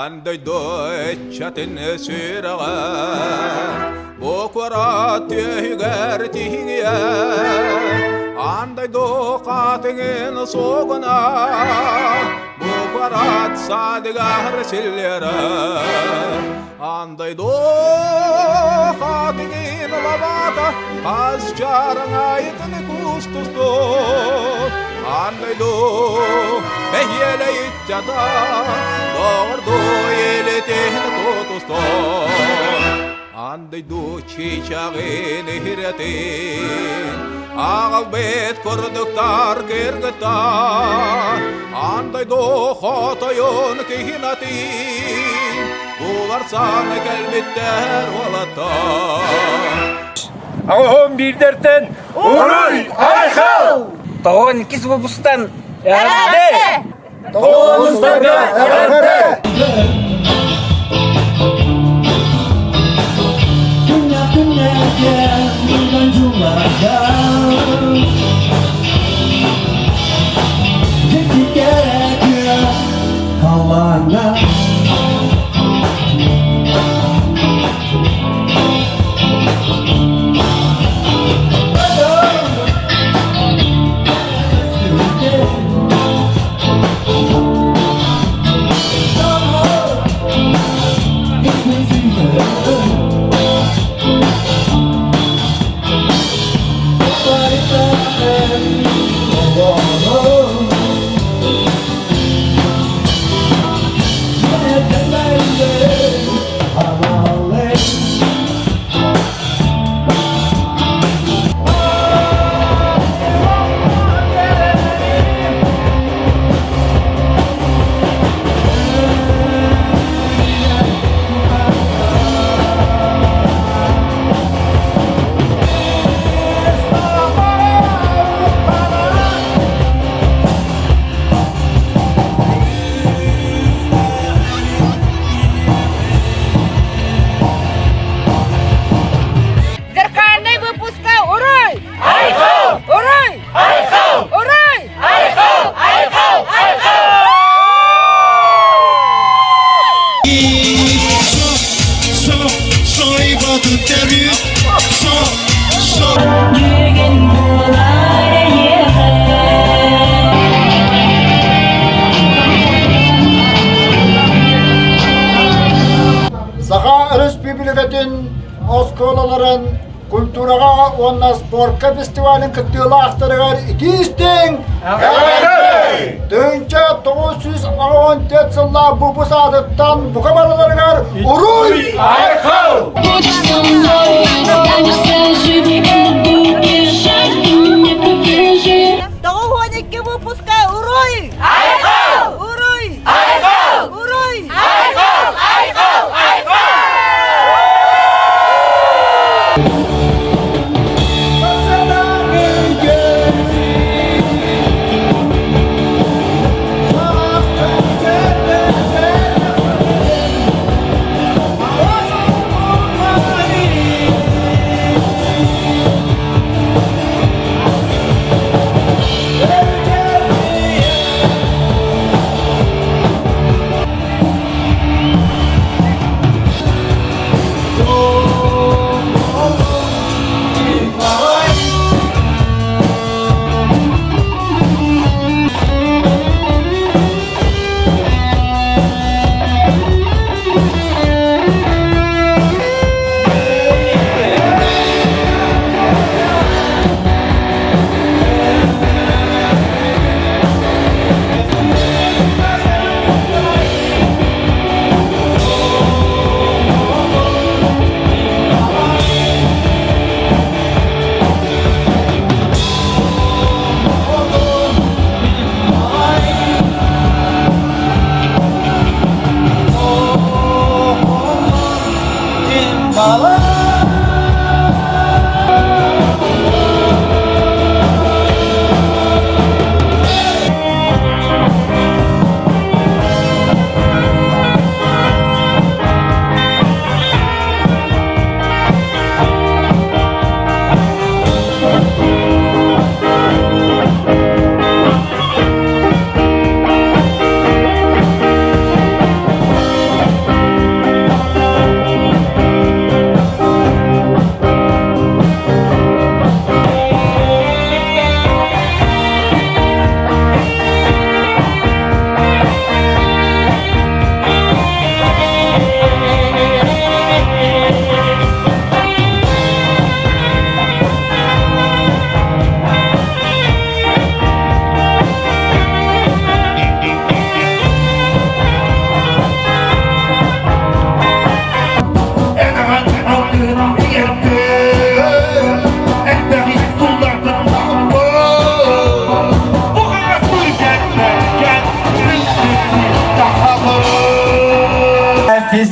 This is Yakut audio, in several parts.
Аан дойду ыччатын сүрэҕэ бу куорат түөһүгэр тиһиҥийэ Аан дойду хатыҥын сугуна бу куорат садыгар силлиэрэ Аан дойду хатыҥын лабаата хас чараҥайытын кустустун Аан дойду бэһиэлэй ыччата доҕордуу илитин тутустун Аан дойду чыычааҕын иһирэтин аҕалбыт курдуктар кыргыттар Аан дойду хотойун киһинатын буларсан кэлбиттэр уолаттар Аҕаһым биирдэртэн Уруй Айхал! Тоҕон иккис выпустан эҕэрдэ! Тоҕустарга эҕэрдэ! Халлааҥҥа Зеркальный выпуска Уруй! Айхал! Уруй! Айхал! Уруй! Айхал! Айхал! Айхал! Саха Өрөспүүбүлүкэтин оскуолаларын культураҕа уонна спорка фестивалын кыттыылаахтарыгар итии-истиҥ 1994 сыллаах бу саатыттан бука барыларыгар уруй айхал! 92 выпуска Уруй! Айхал! Уруй! Айхал! Уруй! Айхал! Айхал! Айхал!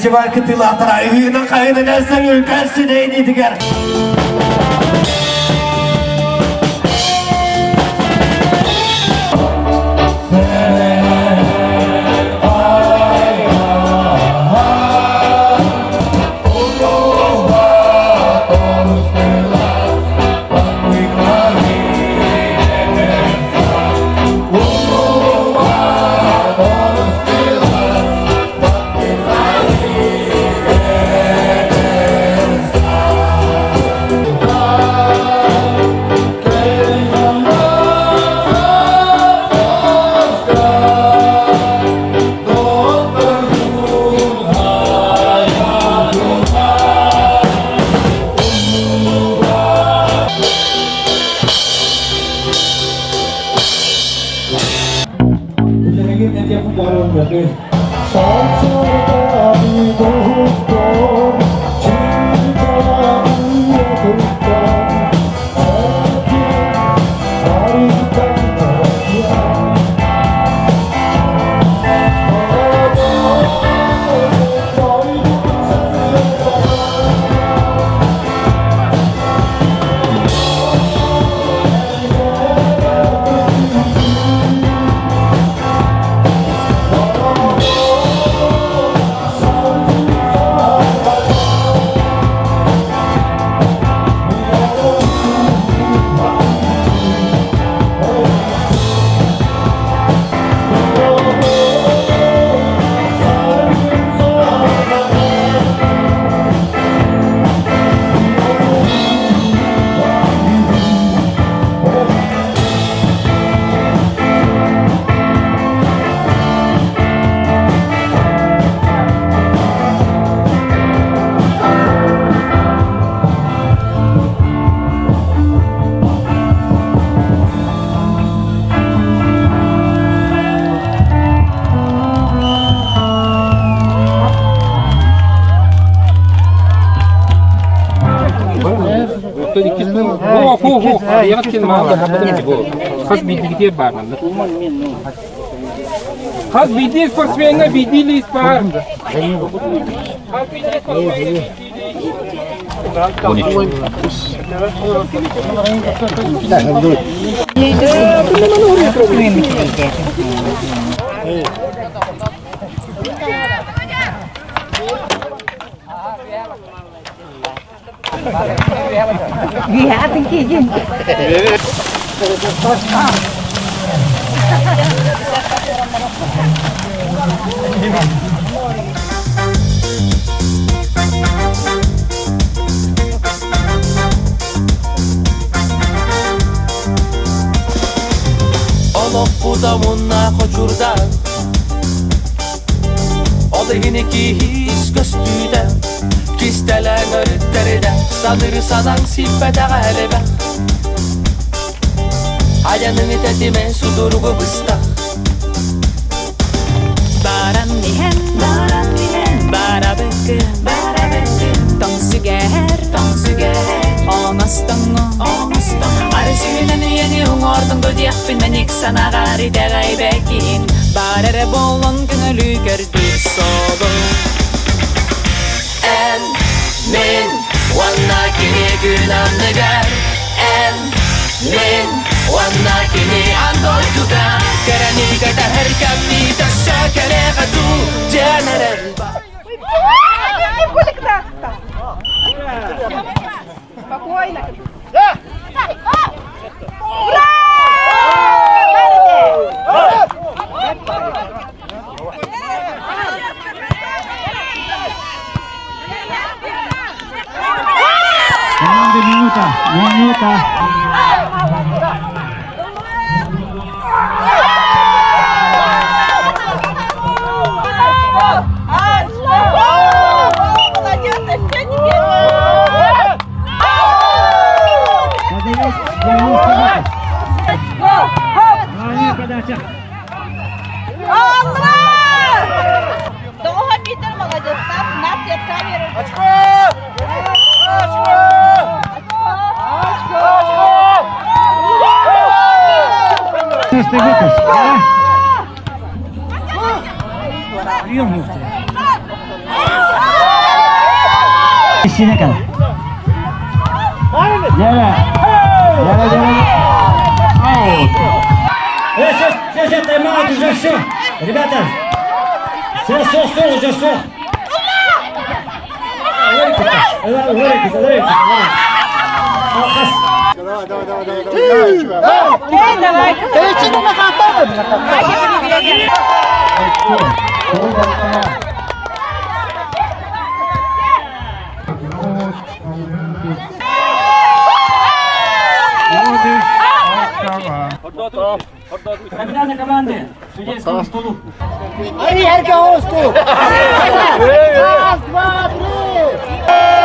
Фестиваль кытыылаахтара ыһыынан-хаһыынан эсэҥ көрсүнэйнитигэр. Хас биирдии спортсмеҥҥа биирдии лиис баар. Хас биирдии спортсмеҥҥа биирдии лиис. Олохпут омуннаах очурдаан, Ол иһин киһис көстүүтэ, Кистэлэҥ өрүттэринэ Саныры санаҥ сиппэтэҕэ элбэх. Айаныҥ тэтимэ судургу быстах. Баран иһэн, баран иһэн, барабыккын, барабыккын, тоҥ сүгэһэр, тоҥ сүгэһэр, оҥостоҥҥо, оҥостоҥ. Арысыынан үйэни уҥуордуҥ диэхпин мэник санаҕар итэҕэйбэккин. Бар эрэ буоллун көҥүлү көрдүүр суолуҥ. Эн, мин уонна кини күн анныгар. Эн, мин уонна кини аан дойдуга. Кэрэни кэтэһэр кэммит өссө кэлиэҕэ дуу диэн эрэл Спокойно. Ура! Команда минута, минута. Подача. Доҕоһон Питер молодецтар, нас камеры. Очко! Очко! Очко! Выпуск, да? Прием. Синекал. Дьэрэ. Дьэрэ, дьэрэ. Аут. Э, все, все, все, тайм-аут, уже все. Ребята, все, все, все, уже все. Давай. Капитаны команды, судейскому столу. Раз, два, три!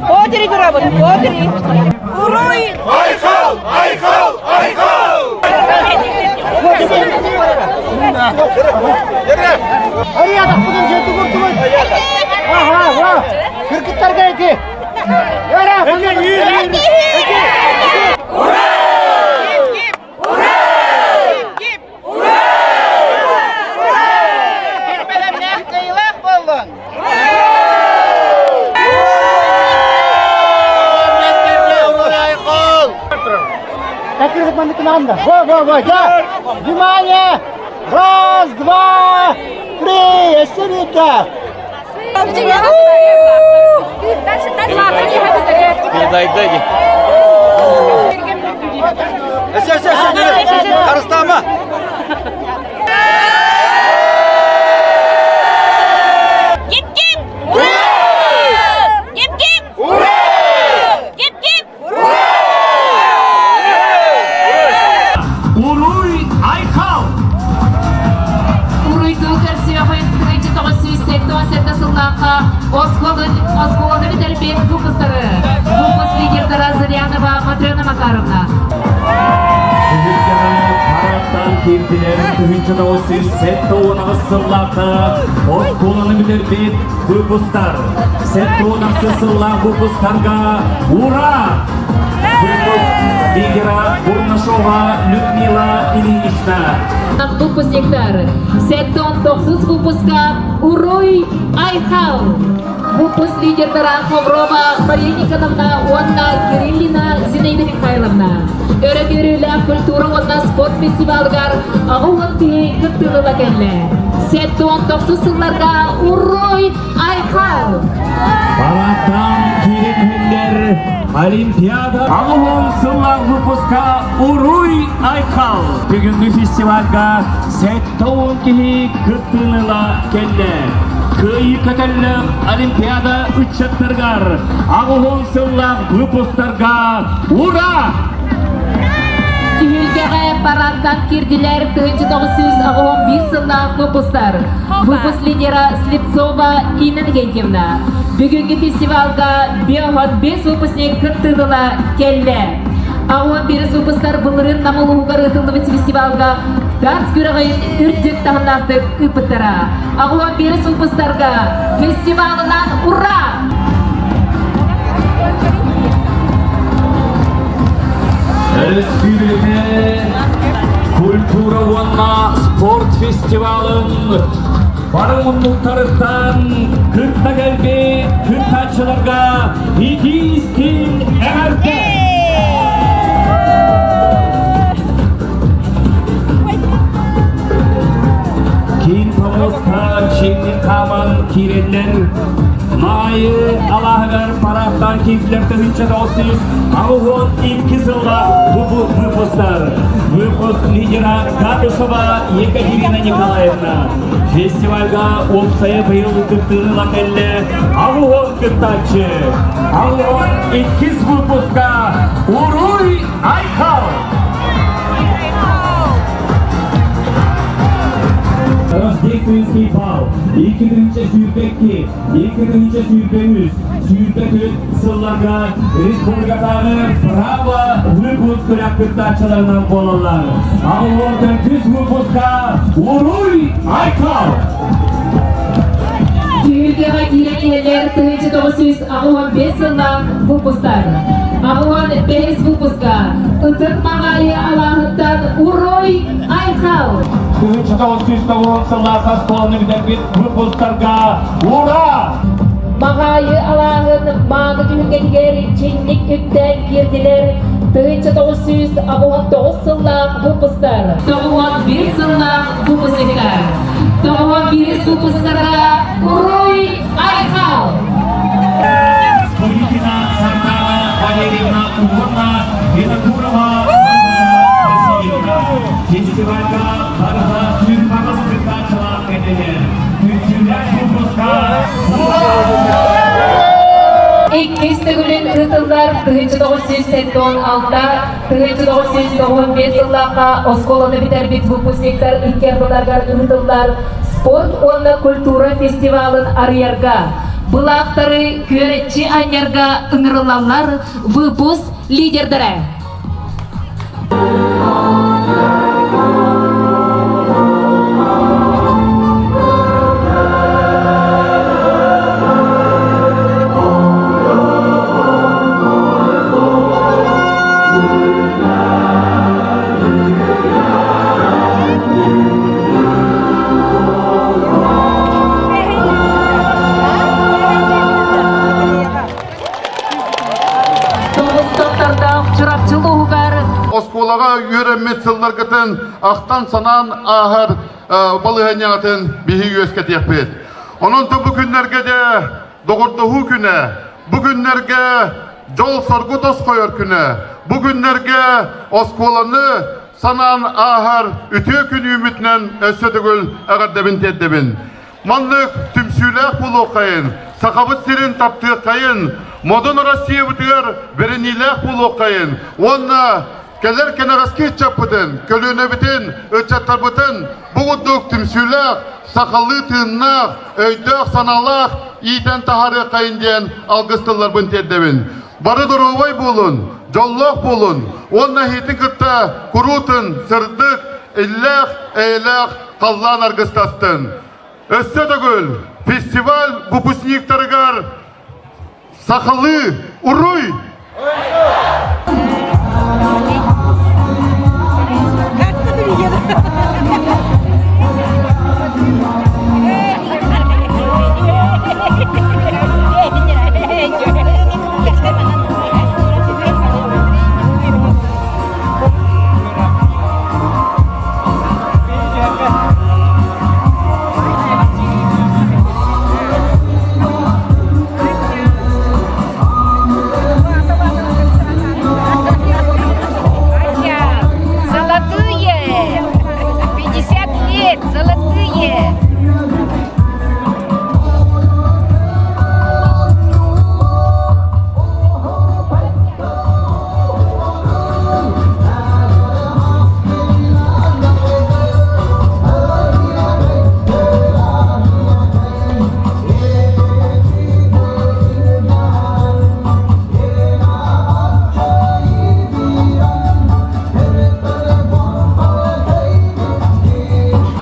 По очереди работаем, по очереди. Уруй! Айхал! Айхал! Айхал! Во, во, во, да! Внимание! Раз, два, три! Сюда! Все, все, все, Харыстама! Гип-гип! Ура! Гип-гип! Ура! Гип-гип! Уруй Айхал! Уруйдуу көрсүөҕүҥ 1977 сыллаахха оскуоланы бүтэрбит выпустары. Выпуск лидердара Зырянова Матрена Макаровна. Түһүлгэҕэ парадтан киирдилэр 1978 сыллаахха оскуоланы бүтэрбит выпустар. 76 сыллаах выпустарга ура! Выпуск лидера Бурнашова Людмила Ильинична. Выпускниктар. 79 выпуска Уруй Айхал. Выпуск лидердара Ховрова Мария Никоновна уонна Кириллина Зинаида Михайловна. Өрө күүрүүлээх культура уонна спорт фестивалыгар 80 киһи кыттыыны кэллэ. 79 сылларга Уруй Айхал! Парадтан киирэн иһэллэр Олимпиада 80 сыллаах выпуска Уруй Айхал! Бүгүҥҥү фестивальга 70 киһи кыттыыны ыла кэллэ. Кыайыы көтөллөөх Олимпиада ыччаттарыгар 80 сыллаах выпустарга ура! Түһүлгэҕэ парадтан киирдилэр 1981 сыллаах выпустар. Выпуск лидера Слепцова Инна Иннокентьевна. Бүгүҥҥү фестивалга 5 выпускник кыттыыны кэллэ. 81 выпустар былырыын Нам улууһугар ыытыллыбыт фестивалга дартс күрэҕин үрдүк таһымнаахтык ыыппыттара. 81 выпустарга фестивалынан ура! Өрөспүүбүлүкэ культура уонна спорт фестивалын бары муннуктарыттан кытта кэлбит кыттааччыларга итии-истиҥ эҕэрдэ! Киин Помоста чиҥник хааман киирэллэр. Маайы алааһыгар парадтаан киирдилэр 1982 сылга выпустар. Выпуск лидера Габышева Екатерина Николаевна. Фестивальга уопсайа быйыл кыттыыны кэллэ 80 кыттааччы. 82 выпуска Уруй Айхал! Рождественский бал 2022, 2023, 24 сылларга республикатааҕы право выпуск күрэх кыттааччыларынан буолаллар. Аллордан күс выпуска Уруй Айхал! Түһүлгэҕэ киирэн иһэллэр 1985 сыллаах выпустар. 85 выпуска Ытык Маҕаайы алааһыттан Уруй Айхал! Айхал! 1990 сыллаах оскуоланы бүтэрбит выпусктарга ура! Маҕаайы алааһын мааны түһүлгэтигэр чинник үктээн киирдилэр 1989 сыллаах выпустар. 91 сыллаах выпускниктар. 91 выпустарга Уруй Айхал! Скуликина Сардана Валерьевна уонна Винокурова Варвара Васильевна. Фестивальга барыта сүүрбаҕас кыттааччылаах кэллилэр. Түмсүүлээх выпуска Иккис төгүлүн ыытыллар 1976 1995 сыллаахха оскуоланы бүтэрбит выпускниктар икки ардыларыгар ыытыллар спорт уонна культура фестивалын арыйарга, былаахтары күөрэччи анньарга ыҥырыллаллар выпуск лидердэрэ. Тоҕус Чурапчы улууһугар Оскуолаҕа үөрэммит сылларгытын ахтан-санаан ааһар балаһыанньаҕытын биһиги үөскэтиэхпит. Онон бу күннэргэ дьэ доҕордоһуу күнэ, бу күннэргэ дьол-соргу тосхойор күнэ, бу күннэргэ оскуоланы санаан ааһар үтүө күн үүммүтүнэн өссө төгүл эҕэрдэбин тиэрдэбин. Маннык түмсүүлээх буолуоххайын, Сахабыт сирин таптыаххайын, модун Россиябытыгар бэриниилээх буолуоххайын уонна кэлэр кэнэҕэски ыччаппытын, көлүөнэбитин, ыччаттарбытын бу курдук түмсүүлээх, сахалыы тыыннаах, өйдөөх-санаалаах иитэн таһаарыаххайын диэн алгыс тылларбын тиэрдэбин. Бары доруобай буолун, дьоллоох буолун уонна эһиитин кытта куруутун сырдык, иллээх, эйэлээх халлаан аргыстастын. Өссө төгүл фестиваль выпускниктарыгар сахалыы уруй! Золотые! 50 лет! Золотые!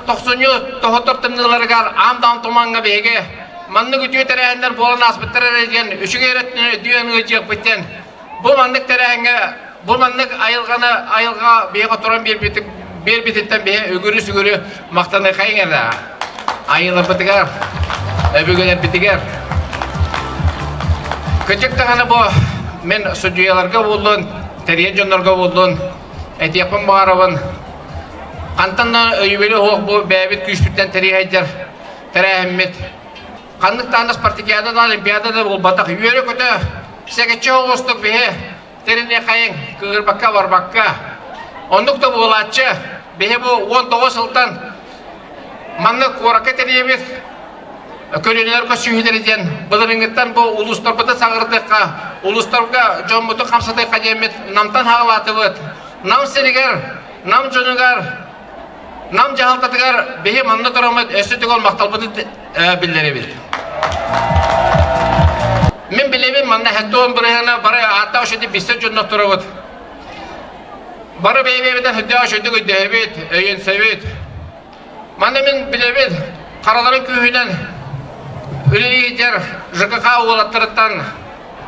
Тохсунньу тоһоттор тымныыларыгар аам-даам тумаҥҥа биһиги маннык үтүө тэрээһиннэр буолан ааспыттар эрэ диэн үчүгэй эрэ өттүнэн ыалдьыахпыт диэн бу маннык тэрээһиҥҥэ бу маннык айылҕаны айылҕа биһиэхэ туран биэрбититтэн биһи үгүрү-сүгүрү махтаныахайыҥ эрэ айыларбытыгар өбүгэлэрбитигэр кырдьык даҕаны бу мин судьуйаларга буоллун тэрийэр дьоннорго буоллун этиэхпин баҕарабын хантан да өйөбүлү суох бу бэйэбит күүспүттэн тэрийэйдэр тэрээһиммит Ханнык даҕаны спартакиада да, олимпиада да буолбатах. Үөрэ-көтө, сэгэччи оҕустук биһи тэриниэхэйиҥ, кыырбакка барбакка. Оннук да буолааччы, биһи бу 19 сылтан манна куоракка тэрийэбит көлүөнэлэр көссүүһүлэри диэн былырыыҥҥыттан бу улуустарбытын саҥардыахха, улуустарга дьоммутун хамсатыахха диэммит Намтан хаалаатыбыт. Нам сиригэр, Нам дьонугар Нам дьаһалтатыгар биһи манна тураммыт өссө төгүл махталбытын биллэрэбит. Мин билэбин манна хэттуон бырыһына бары ааттаах үчүгэй билсэр дьоннор турабыт. Бары бэйэ-бэйэбитин сүрдээх үчүгэйдик өйдөһөбүт, өйөнсөбүт. Манна мин билэбин хараларын күүһүнэн үлэлиир ЖКХ уолаттарыттан,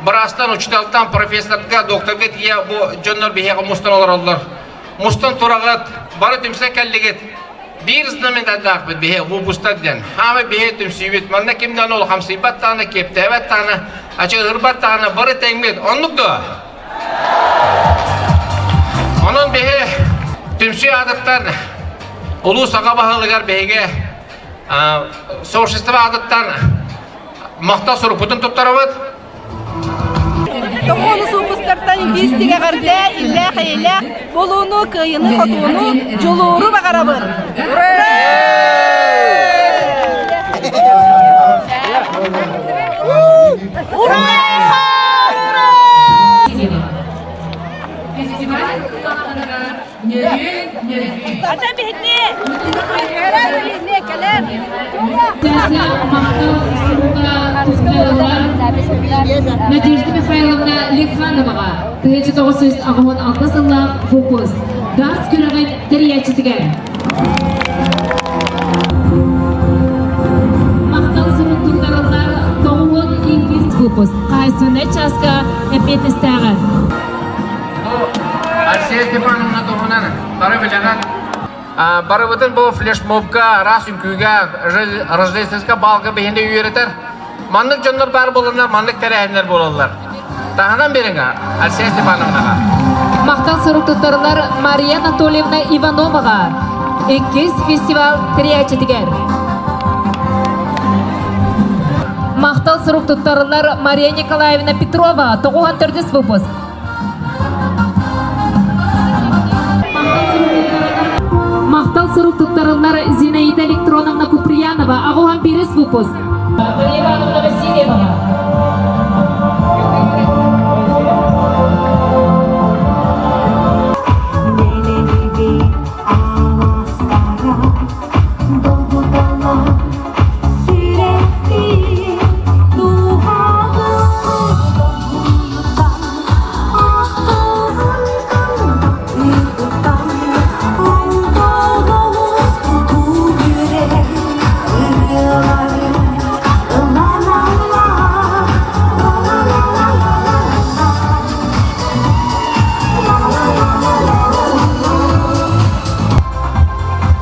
быраастан, учителтан, профессорга, докторга тиийэ бу дьоннор биһиэхэ мустан олороллор. мустан тураҕыт, бары түмсэн кэллигит. Биир знаменателлаахпыт биһи выпустар диэн. Хаама биһи түмсүүбүт. Манна ким даҕаны улахамсыйбат даҕаны, киэптээбэт даҕаны, ачыгырбат даҕаны бары тэҥмит. Оннук дуо? Онон биһи түмсүү аатыттан улуус аҕа баһылыгар биһиги сообщество аатыттан махтал сурукпутун туттарабыт. Тоҕуону суупустартан биистик эҕэрдэ, иллээх-эйэлээх буолууну, кыайыны-хотууну, дьулууру баҕарабын! Ура! Фестиваль Ата биһитни! Кэлэр! Надежда Михайловна Лихановаҕа 1996 сыллаах фокус дартс күрэҕин тэрийээччитигэр. Махтал сурук туттарыллар 92 выпуск хаһайсыынай чааска эппиэтинэстээҕэ. Арсия Степановна туһунан бары билэҕит. Барыбытын бу флешмобка, араас үҥкүүгэ, рождественскай балга биһини үөрэтэр. Маннык дьоннор баар буоланнар, маннык тэрээһиннэр буолаллар. Таһынан биэриҥ Арсия Степановнаҕа. Махтал сурук туттарылар Мария Анатольевна Ивановаҕа иккис фестивал тэрийээччитигэр. Махтал сурук туттарылар Мария Николаевна Петрова, 94 выпуск. Махтал сурук туттарыллар Зинаида Электроновна Куприянова, аҕуһан биирис выпуск. Мария Ивановна Васильева.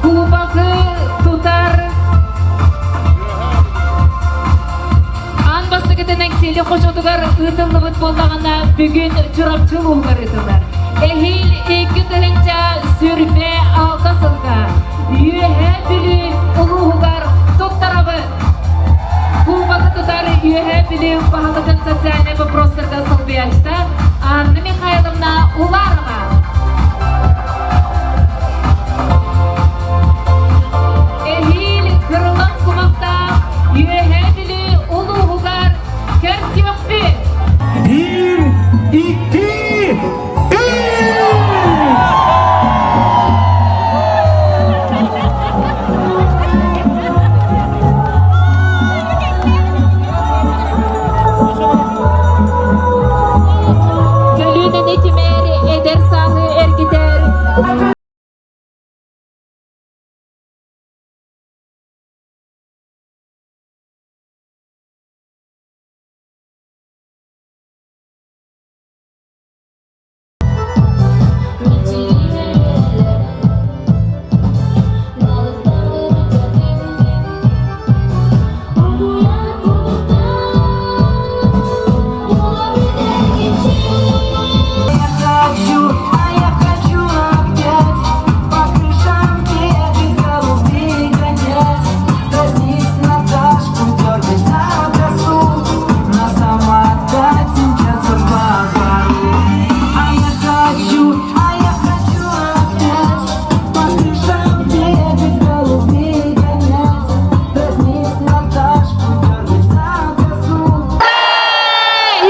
Кубогы тутар Аан бастакытынан Киэли хочотугар ыытыллыбыт буоллаҕына, бүгүн Чурапчы улууһугар ыытыллар. Эһиил 2026 сылга Үөһээ Бүлүү улууһугар туттарабыт. Кубогы тутар Үөһээ Бүлүү баһылыгын социальнай вопростарга солбуйааччыта Анна Михайловна Уларова. Эһиил кырылас кумахтаах Үөһээ Бүлүү улууһугар көрсүөхпүт! Биир, икки, үс! Көлүөнэни түмэр эдэр сааһы эргитэр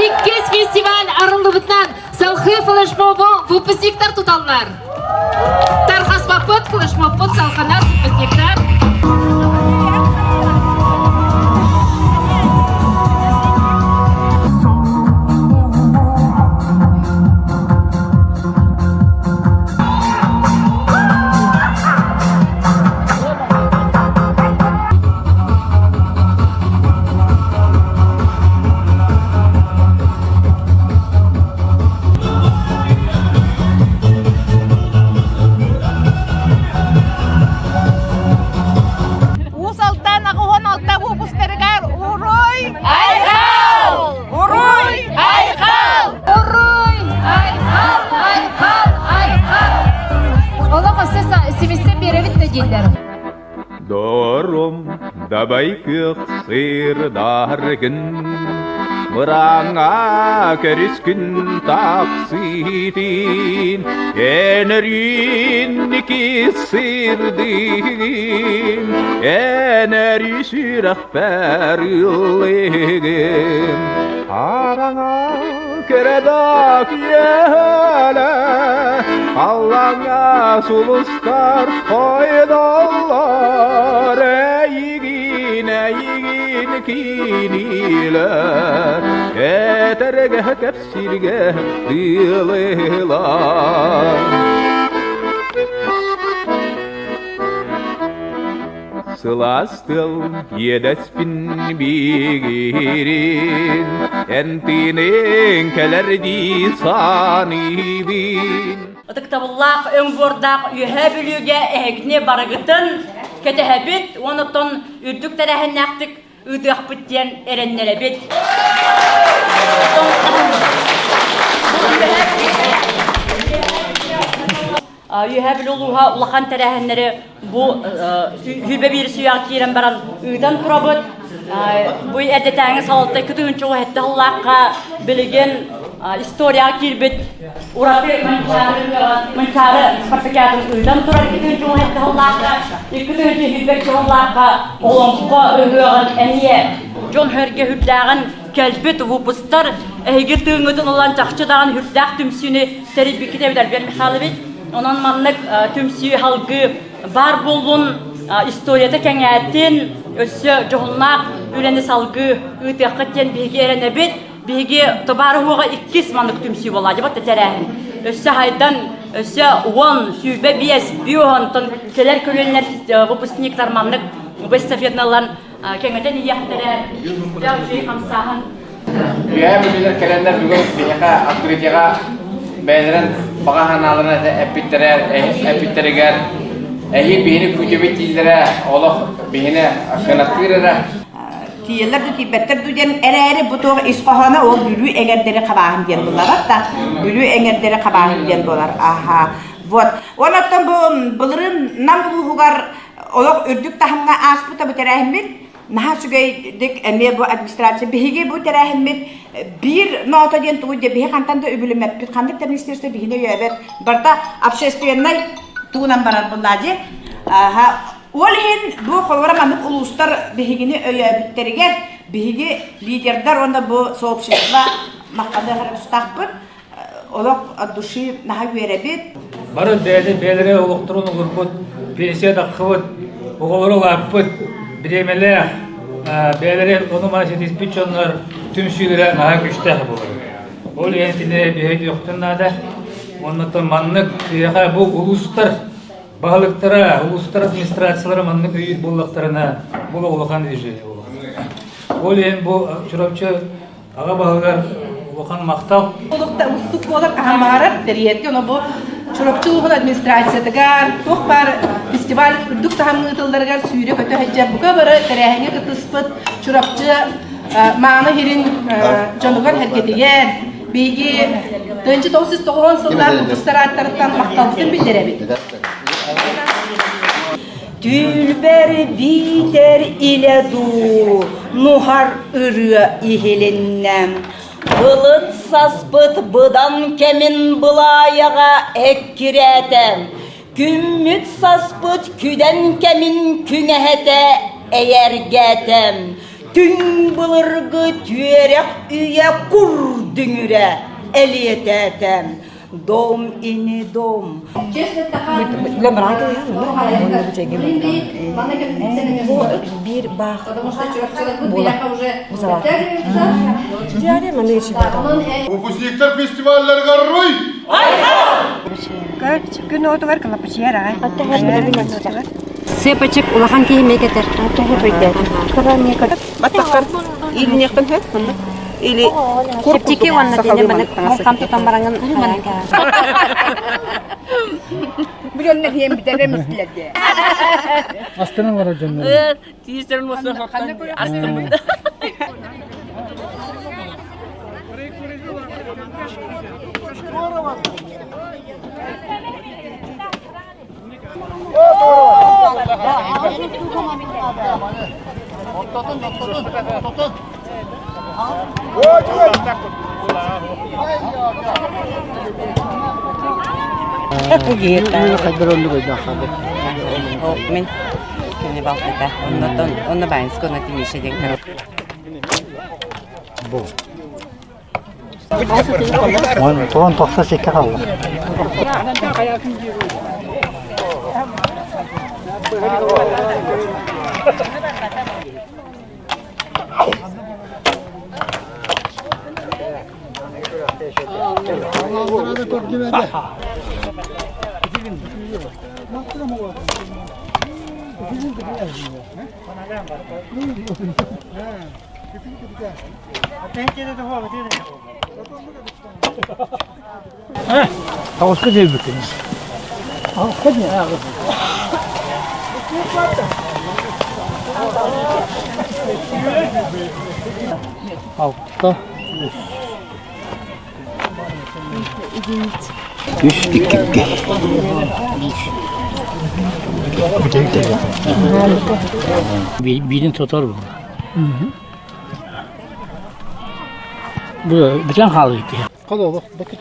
Иккис фестиваль арыллыбытынан салхыы флешмобу выпускниктар туталлар. Тархаспаппыт, флешмобпут салханар выпускниктар. дииллэр. Дорум дабай күөх сырдаргын Мырааҥҥа көрүскүн тахсыытын Эн өрүүнники сырдыгын Эн өрүү сүрэхпэр ыллыгын Хараҥа Кэрэдак иэһэлэ, Аллаҥа сулустар хойдоллор, Эйигин, эйигин кинилэр, Этэргэ кэпсииргэ дылылар. Сылаас тыал иэдэспин биигирин, эн тыыныҥ кэлэр дии саныыбын. Ытыктабыллаах өҥ буордаах Үөһээ Бүлүүгэ эһигини барыгытын кэтэһэбит уонна оттон үрдүк тэрээһиннээхтик ыытыахпыт диэн эрэннэрэбит. Үөһээ Бүлүү улууһа улахан тэрээһиннэри бу сүүрбэ биир сүйэҕэ киирэн баран ыытан турабыт. Бу эрдэтээҥи салалта кытыынчы уһэтте сыллаахха билигин историяҕа киирбит ураты Манчаары спартакиадын ыытан турар кытыынчы уһэтте сыллаахха, икки тыһыынча сыллаахха Олоҥхо ыһыаҕын эмиэ дьон сэргэ үрдээҕин кэлбит выпустар эһиги тыыҥҥытын ылан чахчы даҕаны үрдээх түмсүүнү тэрийбиккит эбит Альберт Михайлович. Онон маннык түмсүү салгыы баар буоллун, историята кэҥээтин, өссө дьоһуннаах үлэни салгыы ыытыаххыт диэн биһиги эрэнэбит. Биһиги табаарыһуоҕа иккис маннык түмсүү буолла, дьэ тэрээһин. Өссө хайдан, өссө 10, 25, 5 кэлэр көлүөнэлэр выпускниктар маннык эстафетаны ылан кэҥэтэн иһиэхтэрэ, үчүгэй хамсааһын. Үөһээ Бүлүүлэр кэлэннэр бүгүн биһиэхэ открытиеҕа бэйэлэрин баҕа санааларын эппиттэрэ, эппиттэригэр эһиил биһини күүтэбит дииллэрэ олох биһини кынаттыыр эрэ. Тиийэллэр да тиийбэттэр дуу диэн эрээри бу туох ис хоһооно ол Бүлүү эҥэрдэри хабааһын диэн булларар да Бүлүү эҥэрдэри хабааһын диэн буолар. Аха. Вот. Онон бу былырыын Нам улууһугар олох үрдүк таһымҥа ааспыта бу тэрээһиммит наһаа үчүгэйдик эмиэ бу администрация биһиги бу тэрээһиммит биир ноото диэн тугуй диэ биһи хантан да үбүлүмэппит ханнык да министерство биһини өйөөбөт барыта общественнай тугунан барар буллаа дии ол иһин бу холобура маннык улуустар биһигини өйөөбүттэригэр биһиги лидердар уонна бу сообщество махтаныах эрэ тустаахпыт олох от души наһаа үөрэбит. Бары бэйэлэр бэйэлэрэ олохторун олорбут, пенсия таххыбыт, оҕолоро улааппыт, бириэмэлээх, бэйэлэрэ ону-маны ситиспит дьоннор түмсүүлэрэ наһаа күүстээх буолар. Ол иһин итини биһиги наада. Оннуттан маннык биһиэхэ бу улуустар баһылыктара, улуустар администрациялара маннык өйүүр буоллахтарына, бу улахан движение буолар. Ол иһин бу Чурапчы Аҕа баһылыгар улахан махтал. Олохто устук буолар хаһан баҕарар тэрийэргэ ону бу Чурапчы улууһун администрациятыгар туох баар фестиваль үрдүк таһымҥа ыытылларыгар сүүрэ-көтө сылдьар бука бары тэрээһиҥҥэ кыттыспыт Чурапчы мааны иһирин дьонугар-сэргэтигэр биһиги 1990 сыллаах выпустар ааттарыттан махталбытын биллэрэбит. Түүлбэр биитэр илэ дуу, нуһар ырыа иһилиннэ. Былыт саспыт быдан кэмин былаайаҕа эккирээтэ. Күммүт саспыт күдэн кэмин күҥэһэтэ эйэргээтэ. Түҥ былыргы түөрэх үйэ кур дүҥүрэ элиэтээтэ. Дом и не дом. Биир баах Выпускниктар фестивалларыгар руй! Күн отугар кылапачыйар аҕай. Сыапачык улахан киһи эмиэ кэтэр. Баттахтар иилиниэхтэн сөп маннык или Чэпчэки уонна диэн маннык хам тутан бараҥын Билэннэр иһэн бүтэрэ мистилэр дии. Астынан олорор дьоннор. Тиистерин болса астыммыт. О, Мин кини балтыта. Оннотон онно Баинска онно Тимиша диэн кыра. Бу. Он тохса секке қалды. Тоҕуска диэбиккин. Алта үс. Үс иккикки. Биирин сотор буолла. Бу бүтэн хаалыы киһи. Хололох бэккэ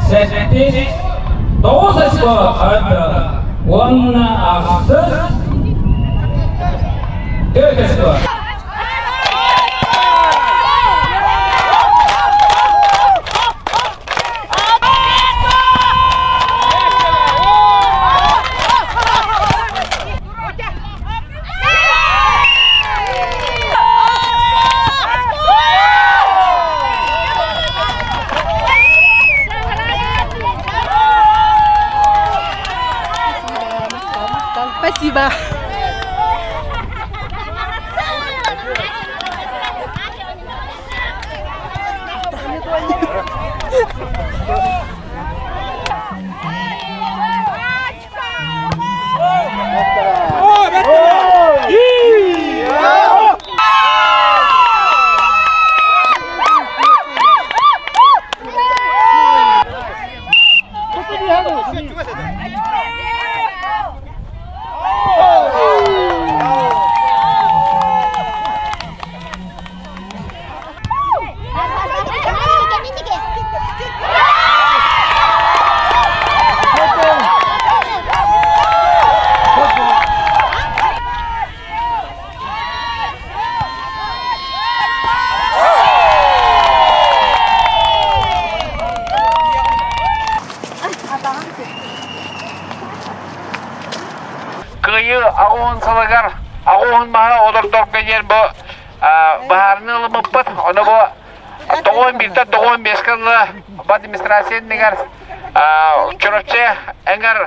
Сэттис, тоҕус очко харда уонна ахсыс төрт очко. Спасибо. Кыайыы аҕуһун сылыгар аҕуһун маһы олордорго диэн бу быһаарыныы ылыммыппыт. Ону бу тоҕуон бииртэн тоҕуон биэскэ дылы бу администрация иннигэр Чурапчы эҥэр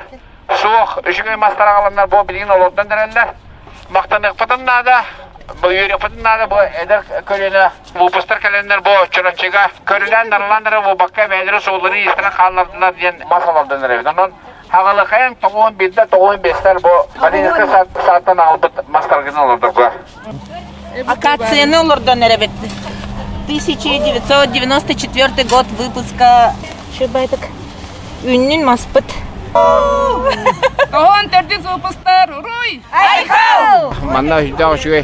суох үчүгэй мастар аҕаланнар бу билигин олордон эрэллэр. Махтаныахпытын наада, бу үөрүөхпүтүн наада бу эдэр көлүөнэ выпустар кэлэннэр бу Чурапчыга көрүлээн-нарылаан эрэ буолбакка бэйэлэрэ суолларын иистэрин хааллардылар диэн мас олордон эрэбит. Онон Хаҕылыкайын тоҕуон биирдэ тоҕуон биэстэр бу Мариинка сааттан аҕалбыт мастаргын олордорго. Акацияны олордон эрэбит. 1994 год выпуска Шыбайтык. Үннүн маспыт. Тоһон төрдүс выпустар уруй! Айхал! Манна үсдээх үчүгэй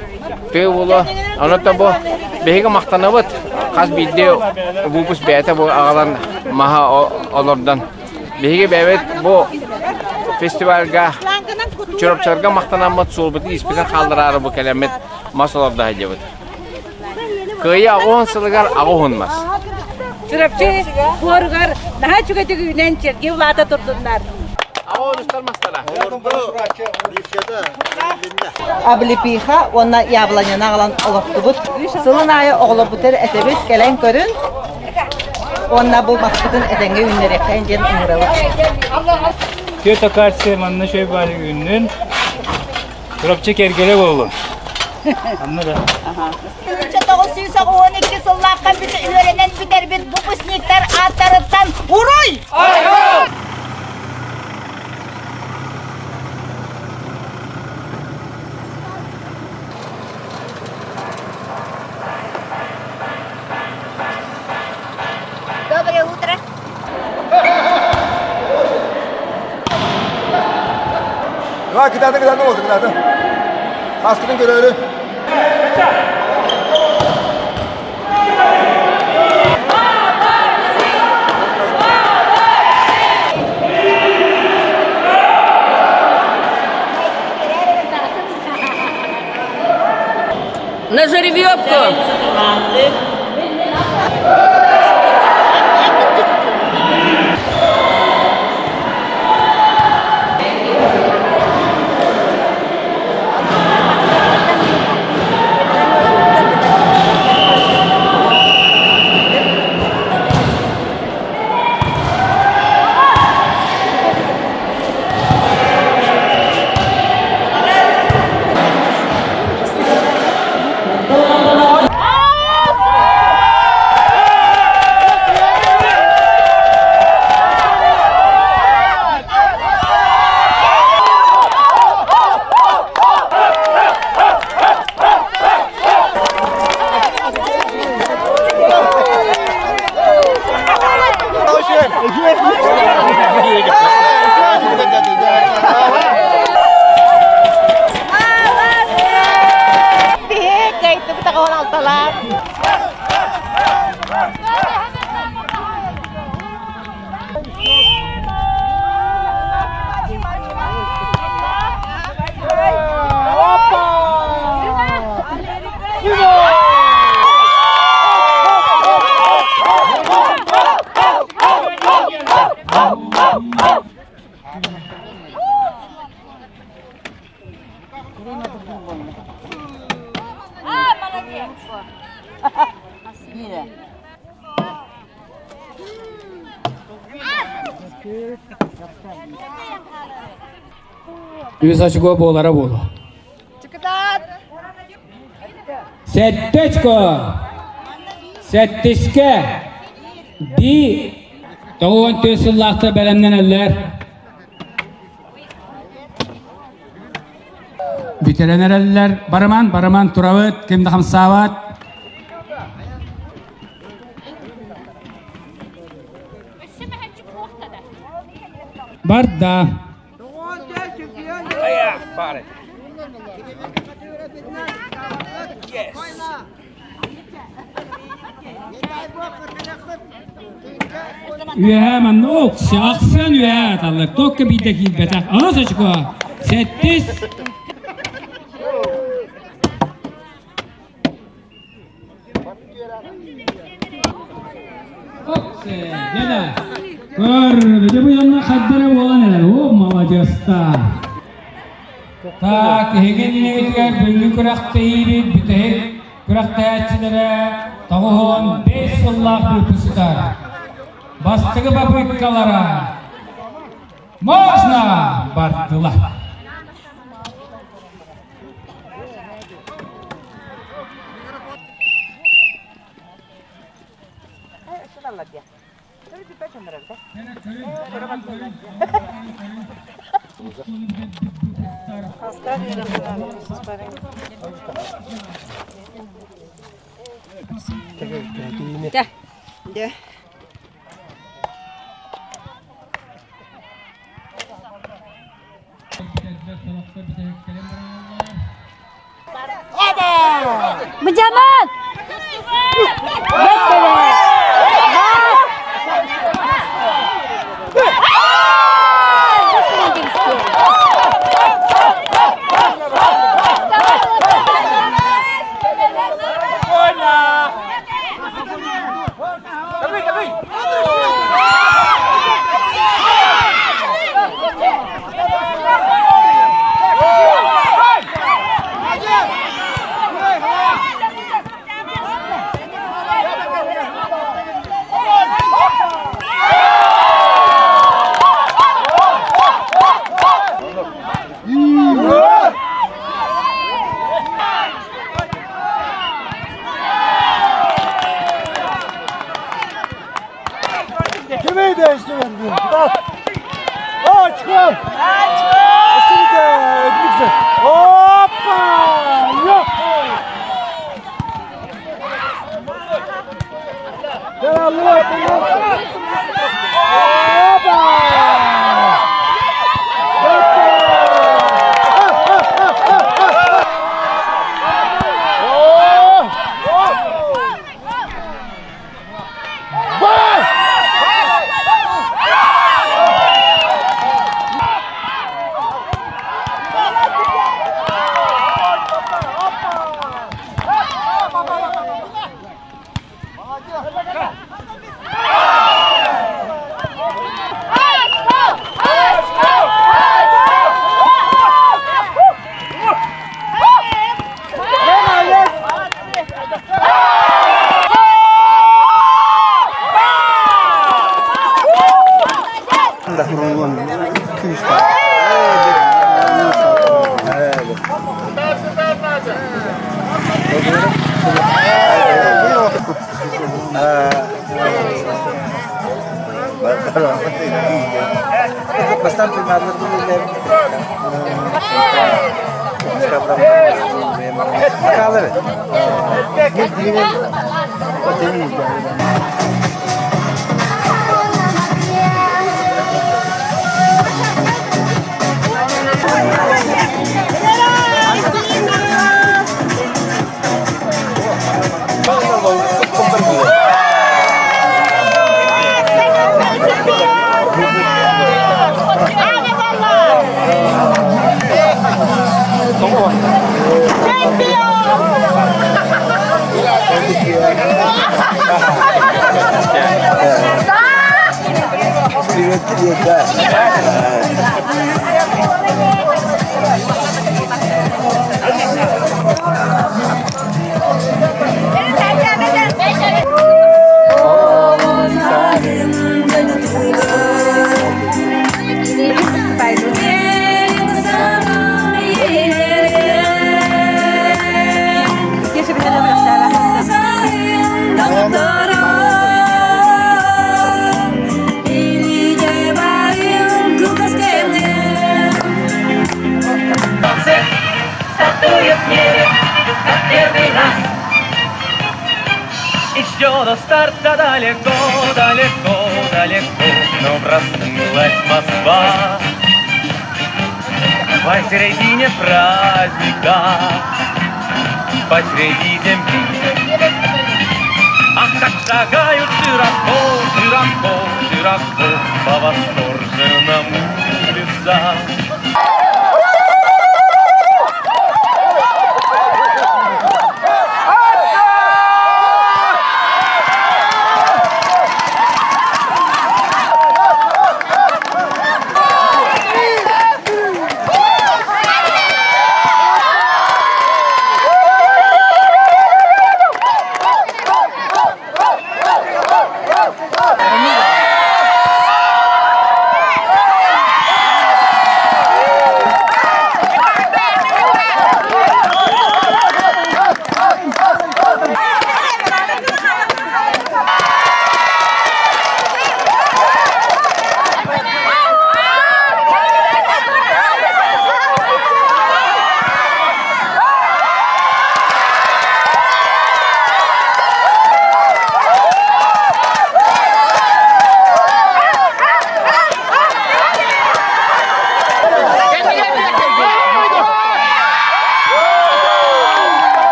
тыы буолуо. Онон бу биһиги махтанабыт. Хас биирдии выпуск бэйэтэ бу аҕалан маһа олордон Биһиги бэйэбит бу фестивальга Чурапчыларга махтанаммыт суолбутун испитин хааллараары бу кэлэммит мас олордо сылдьабыт. Кыайыы аҕыс сылыгар аҕыс мас. Чурапчы буоругар наһаа үчүгэйдик үүнэн чэрги улаата турдуннар. Облепиха уонна яблоняны аҕалан олохтубут. Сылын аайы оҕолорбутугар этэбит, кэлэн көрүн. Уонна бу маспытын этэҥҥэ үүннэриэххэйин диэн ыҥырабыт. Түөрт акация манна чөй баары үүннүн. Чурапчы кэргэлэ буоллун. Анна да. 1912 сыллаахха үөрэнэн бүтэрбит выпускниктар ааттарыттан уруй! Доброе утро. Давай, кытаатын, кытаатын болсун, кытаатын. Аскытын көрөөрү. На жеребьевку! Тоҕон алталаах. Үс очко буолара буолуо. Сэттэ очко. Сэттискэ. Би 94 сыллаахта бэлэмнэнэллэр. Бүтэрэн эрэллэр. Барыман, барыман турабыт, ким да хамсаабат. Барда. Үөһээ манна окси ахсын үөһээ аталлар. Токка биирдэ киирбэтэх. Аҕыс очко. Сэттис. Окси, дьэ Көр, дьэ бу дьонно хайдара буолан эрэр. О, молодецтар. Так, эһиги иннигитигэр бүгүҥҥү күрэхтэһиибит бүтэһик күрэхтэһээччилэрэ 95 сыллаах выпустар. Бастакы попыткалара можно бардылар. Дьэ. Быдьаман! Kimi değiştirmedi? Açkın! Açkın! Hoppa! Yok! Hoppa! мире, как первый раз. Еще до старта далеко, далеко, далеко, но проснулась Москва. Посередине праздника, посреди земли. Ах, как шагают широко, широко, широко по восторженным улицам.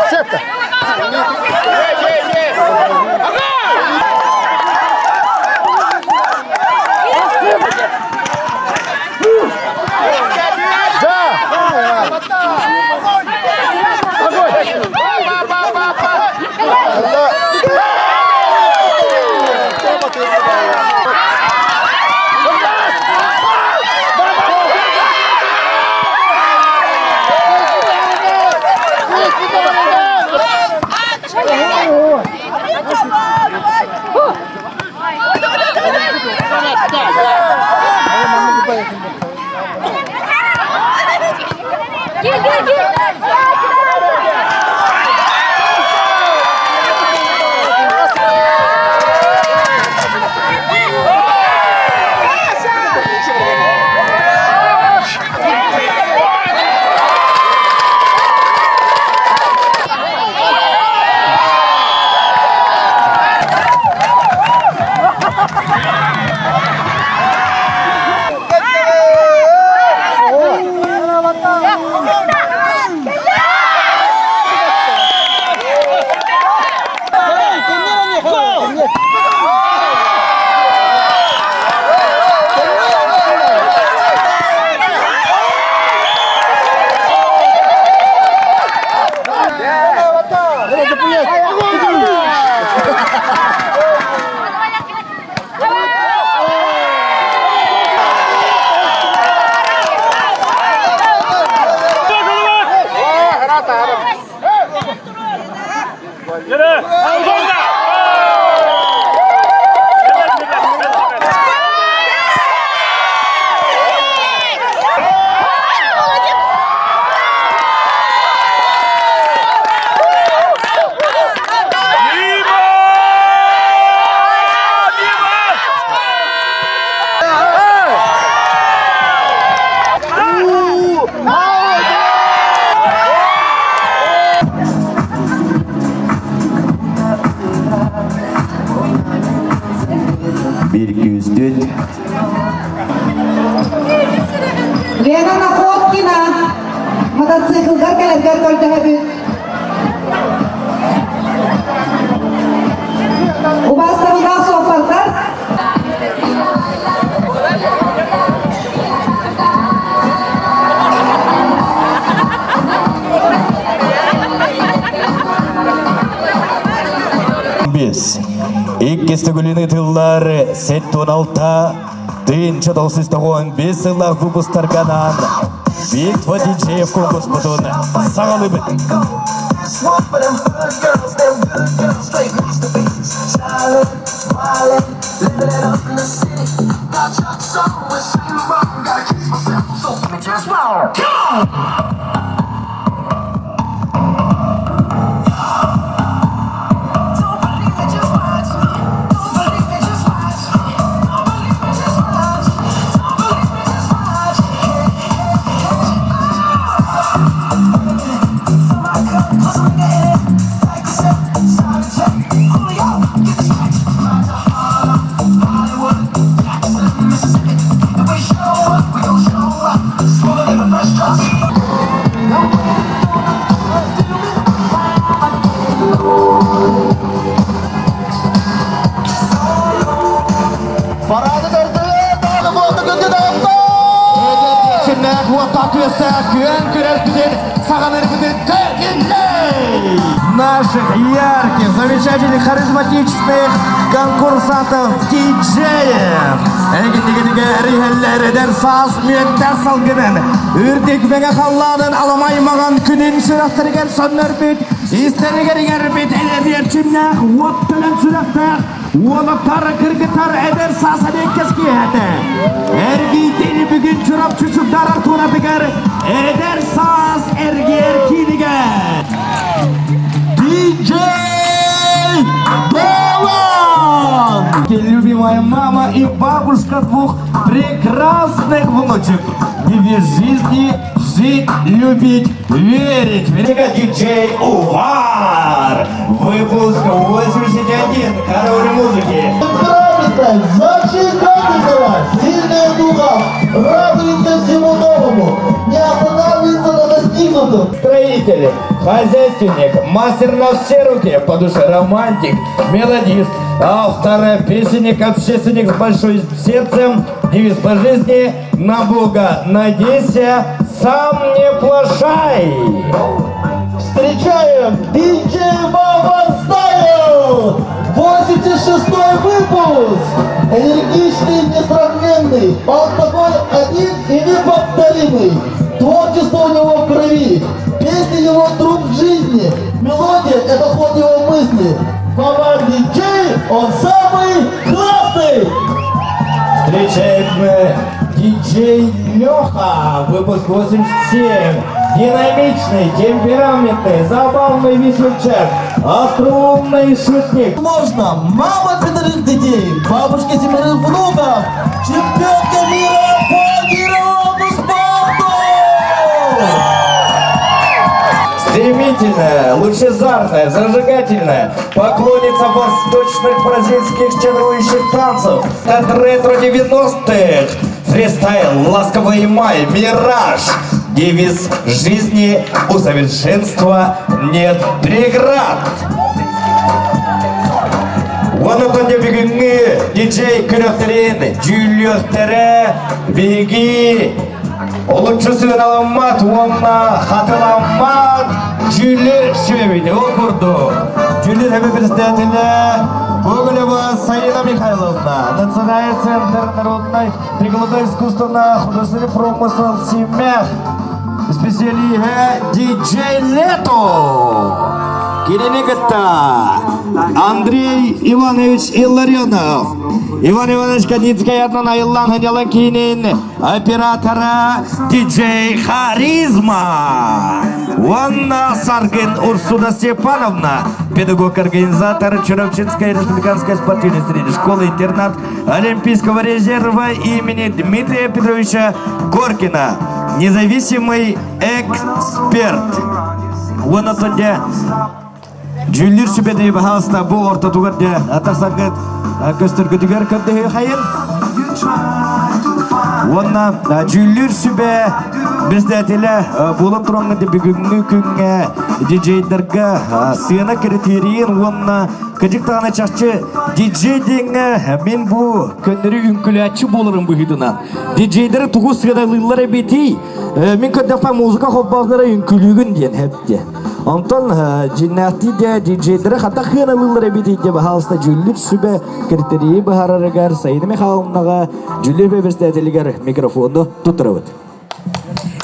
Септа! Gel gel gel. Бир күүстүт. Лена Находкина мотоциклгар кэлэргэр көрдөһөбүт. Убаастабыллаах суоппардар Бес. Иккис төгүлүн ытыллар 76 1995 сыллаах выпустарга анаан Битва диджеев конкурспутун саҕалыыбыт. Уоттаах-күөстээх күөн күрэспитин саҕалыырбытын кэллэй! Наших ярких, замечательных, харизматичных конкурсантов диджеев. Эгитигитигэ эриһэллэр эдэр саас мүөттээх салгынын, үрдүк мэҥэ халлаанын аламай маҕан күнүн сүрэхтэригэр соннөрбүт, истэригэр иҥэрбит эдэрчимнээх уот төлөн сүрэхтээх Уолаттар, кыргыттар эдэр саас эриэккэс киэһэтэ. Эргийтин бүгүн Чурапчы Чугдарар туонатыгар эдэр саас эргиэр киинигэр. Диджей Болон! Любимая мама и бабушка двух прекрасных внучек. Девиз жизни жить, любить, верить. Велика диджей Увар! Выпуск 81. Король музыки. Темпераментная, зажигательного, сильная духом, радуется всему новому, не останавливается на достигнутом. Строитель, хозяйственник, мастер на все руки, по душе романтик, мелодист, автор, песенник, общественник с большим сердцем, девиз по жизни «На Бога надейся, сам не плошай!» Встречаем диджей Баба Стайл! 86-й выпуск! Энергичный, несравненный, он такой один и неповторимый. Творчество у него в крови, песни его труд в жизни, мелодия – это ход его мысли. Баба диджей, он самый классный! Встречаем диджей Леха, выпуск 87. Динамичный, темпераментный, забавный весельчак, остроумный шутник. Можно! Мама пятерых детей, бабушка семерых внуков, чемпионка мира по гировому спорту! Стремительная, лучезарная, зажигательная, поклонница восточных бразильских чарующих танцев от ретро 90-х. Фристайл, ласковый май, мираж. Девиз жизни у совершенства нет преград. Онотон бүгүҥҥү диджей күрэхтэрин дьүүллүөхтэрэ биһиги олуччу сыаналаммат уонна хатыламмат дьүүллүүр сүбэбит. Ол курдук, дьүүллүүр сүбэ председателэ Гоголева Саина Михайловна, Национальный центр народной прикладной искусства на художественный промысел «Симэх», специалиһэ диджей Лето. Кинини кытта Андрей Иванович Илларионов, Иван Иванович Кадицкай атынан айыллан сынньалаҥ киинин оператора диджей Харизма. Уонна Саргын Урсуна Степановна, педагог-организатор Чурапчинской республиканской спортивной средней школы-интернат Олимпийского резерва имени Дмитрия Петровича Коркина, независимый эксперт. Уонна дьэ дьүүллүүр сүбэни баһаалыста бу ортотугар дьэ атахсаргыт көстөргүтүгэр көрдөһүөхайын. Уонна дьүүллүүр сүбэ председателэ буолан тураҥҥын бүгүҥҥү күҥҥэ диджейдергэ сыана критерийин уонна кыдьык даҕаны чахчы диджей диэҥҥэ мин бу көннөрү үҥкүлээччи буоларым быһыытынан диджейдери тугу сыаналыыллар эбитий мин көрдөхпө музыка холбооннора үҥкүлүүгүн диэн хэп Онтон дьиннээхтии де диджейдери хата хыаналыыллар эбит де баһаалыста дьүүллүүр сүбэ критерийи быһаарарыгар Саина Михайловнаҕа дьүүллүүр председателигэр микрофону туттарабыт.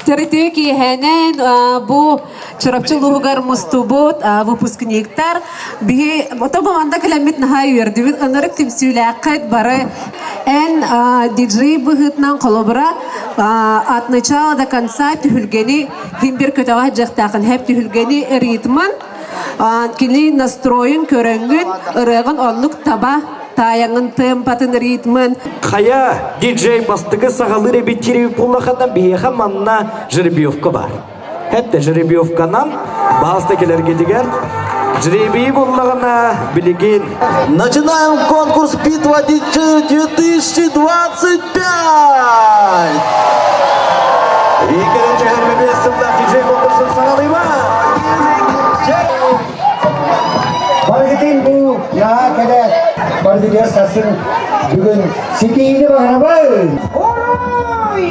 Төрүтү киэһэнэн бу Чурапчы улууһугар мустубут выпускниктар биһи ото бу кэлэммит наһаа үөрдүбүт ынырык түмсүүлээххит бары эн диджей быһыытынан холобура от начала до конца түһүлгэни Ким бир көтөҕө дьахтаахын хэп түһүлгэни ритмын кини настройун көрөҥҥүн ырыаҕын оннук таба таайаҥын темпатын ритмын Хайа диджей бастакы саҕалыыр эбит буоллахына биһиэхэ манна жеребьевка бар. Хэттэ жеребьевканан баалста кэлэргитигэр жребий буллаҕына билигин Начинаем конкурс «Битва диджеев 2025»! Иккинчи сыллаах диджей конкурсун саҕалыыбыт. Барыгытыгар. Мин бу наһаа кэлэ барбытыгар сарсын бүгүн ситиини баҕарабын! Уруй!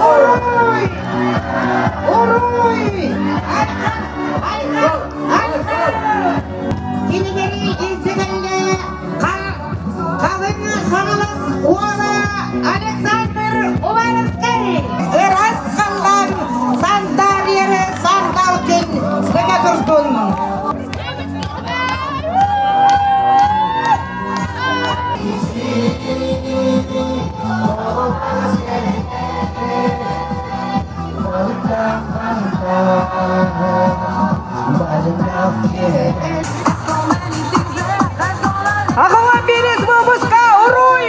Уруй! Уруй! Айхал! Айхал! Кинилэри илдьэ кэллэ Халыҥ Хаҥалас уола Александр Уваровскай! Ыраас халлаан сандаарыйары сандал күн сыга турдун! Аҕала биэс выпуска уруй!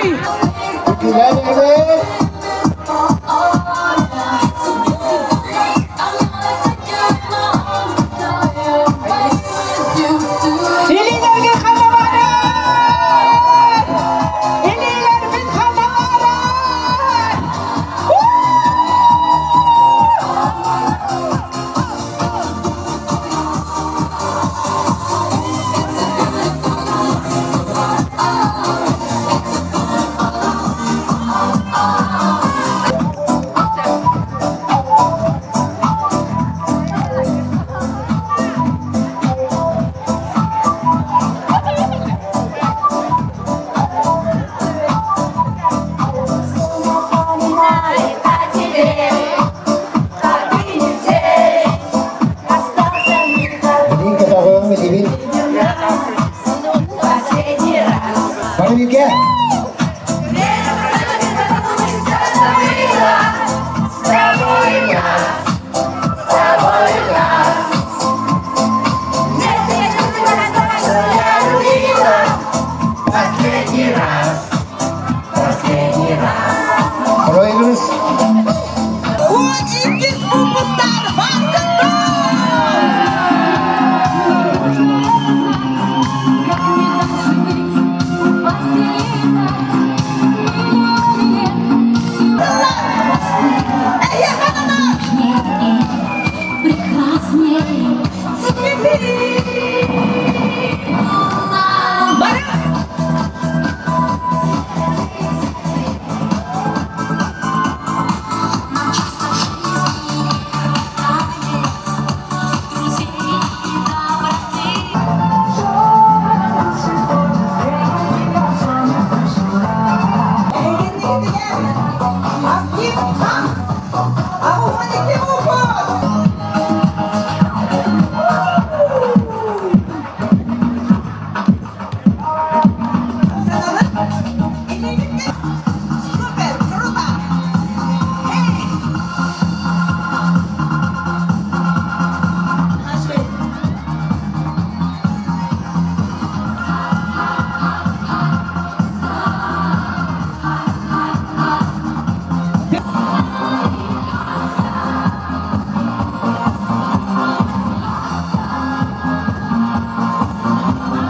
Илиилэргэ халабарар! Илиилэрбит халабарар! Билин көтөҕүөм билибин. Бары бииргэ. Последний раз, последний раз. Проигрыш. Иккис выпустар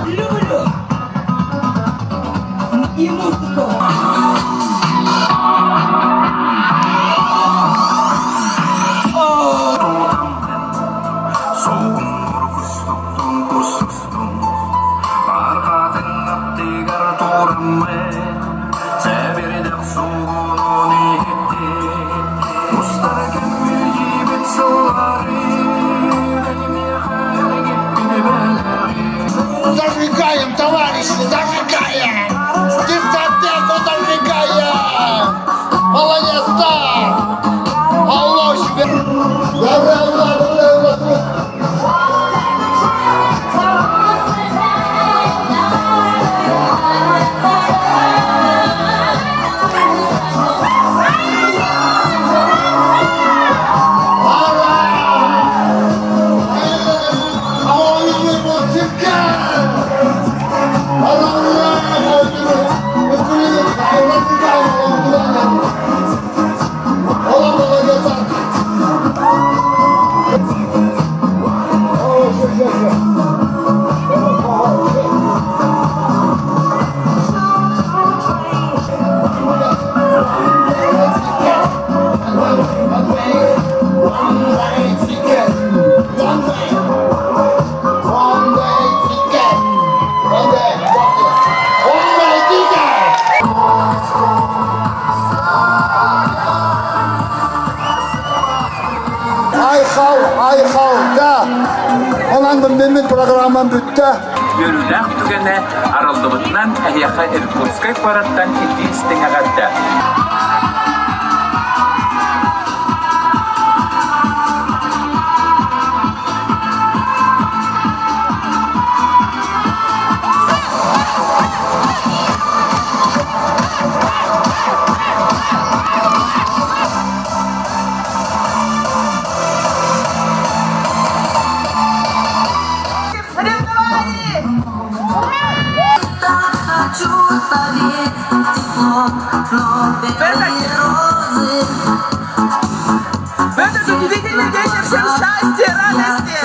Люблю и музыку. Зажигаем, товарищи, зажигаем! Дискотеку зажигаем! Молодец, да! Алло, себе! Доброе утро, доброе утро! Мин программам бүттэ. Үөрүүлээх түгэнэ арыллыбытынан эһиэхэ Иркутскай куораттан итии истиҥ эҕэрдэ! В этот удивительный вечер всем счастья, радости!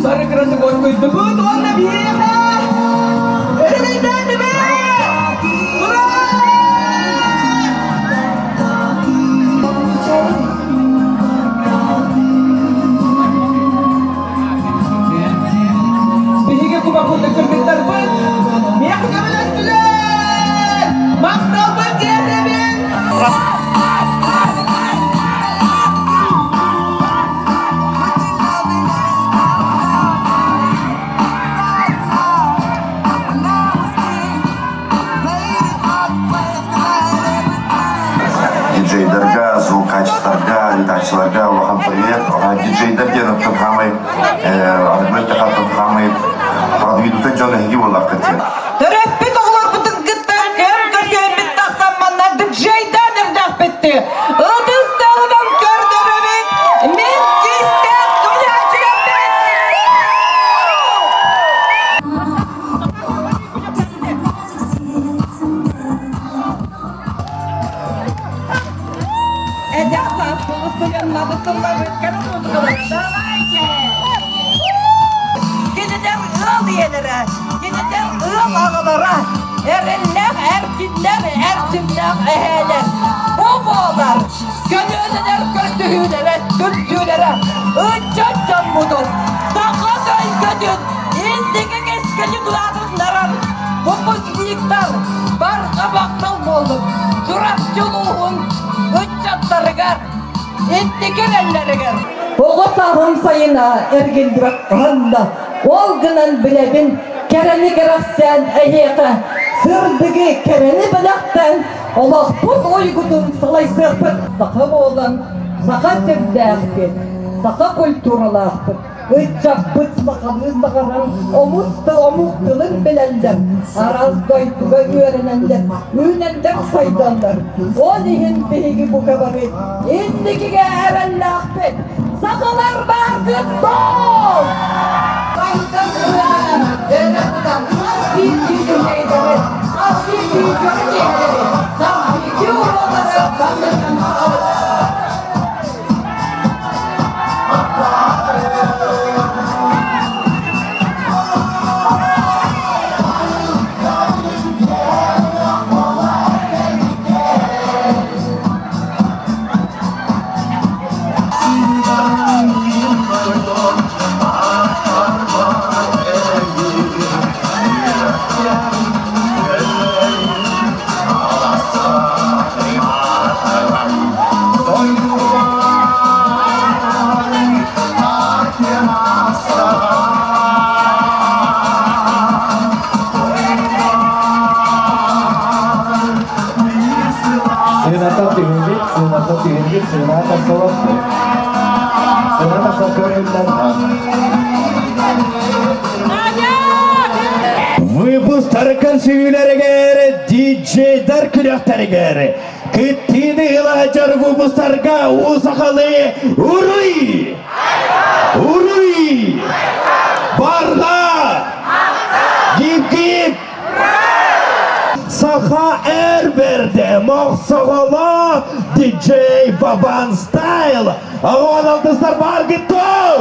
Бары кыратык уоскуйдубут уонна биһиэхэ өрөгөйдөөнүбүт! Ура! Биһиги кубакурдук кыргыттарбыт миэхэ көмөлөстүлэр! Махталбын тиэрдэбин! Диджейдарга, звукачтарга, летаччыларга улахан привет. Диджейдар диэн оттон хаамай аныгы өттө хаамай продвинутый дьон эһиги буоллаххыт диэн. Төрөппүт оҕолорбутун кытта көр көрсүөммүт тахсан манна диджейдаан эрдэхпитти. Ытыс тыаһынан көрдөрөбүт. Мин кистээх туйааччыларбыт! Эдэр сааспылыс туйаннабыт тыллабыт кэрэ музыкалара давайте! Кинилэр ыал ийэлэрэ, кинилэр ыал аҕалара, эрэллээх эркиннэр, эрчимнээх эһээлэр. Бу буолар көлүөнэлэр көрсүһүүлэрэ, түмсүүлэрэ, ыччат дьоммутун, саха дойдутун инники кэскилин улаатыннарар выпускниктар барҕа махтал буоллун Чурапчы улууһун ыччаттарыгар, инники эрэллэригэр. Оҕо сааһым сайына эргиллибэт хаһан да, ол гынан билэбин, кэрэни кэрэхсээн эһиэхэ сырдыгы кэрэни бэлэхтээн олохпут уйгутун салайсыахпыт. Саха буолан, саха сирдээхпит, саха культуралаахпыт, Ыччаппыт сахалыы саҥаран, омус да омук тылын билэллэр, араас дойдуга үөрэнэллэр, үүнэллэр, сайдаллар. Ол иһин биһиги бука бары инникигэ эрэллээхпит. Сахалар бааргыт дуо? Сайдан ырыанан өрө тутан хас биирдии түһэйдэри, хас биирдии дьоро киэһэлэри, хас биирдии уруолары санныттан аҕабыт. Сыанаттан түһүнбүт, сыанаттан түһүнбүт, сыана тахсалар. Сыана тахсар көрүллэр. Выпустаркан сүүүлэригэр, диджейдар күрэхтэригэр Кыттыыны ыла выпустарга уу сахалыы уруй! Уруй! Барҕа! Саха эр бэрдэ Мохсоҕоло диджей Вован Стайл. Оҕон алтыстар бааргыт дуу?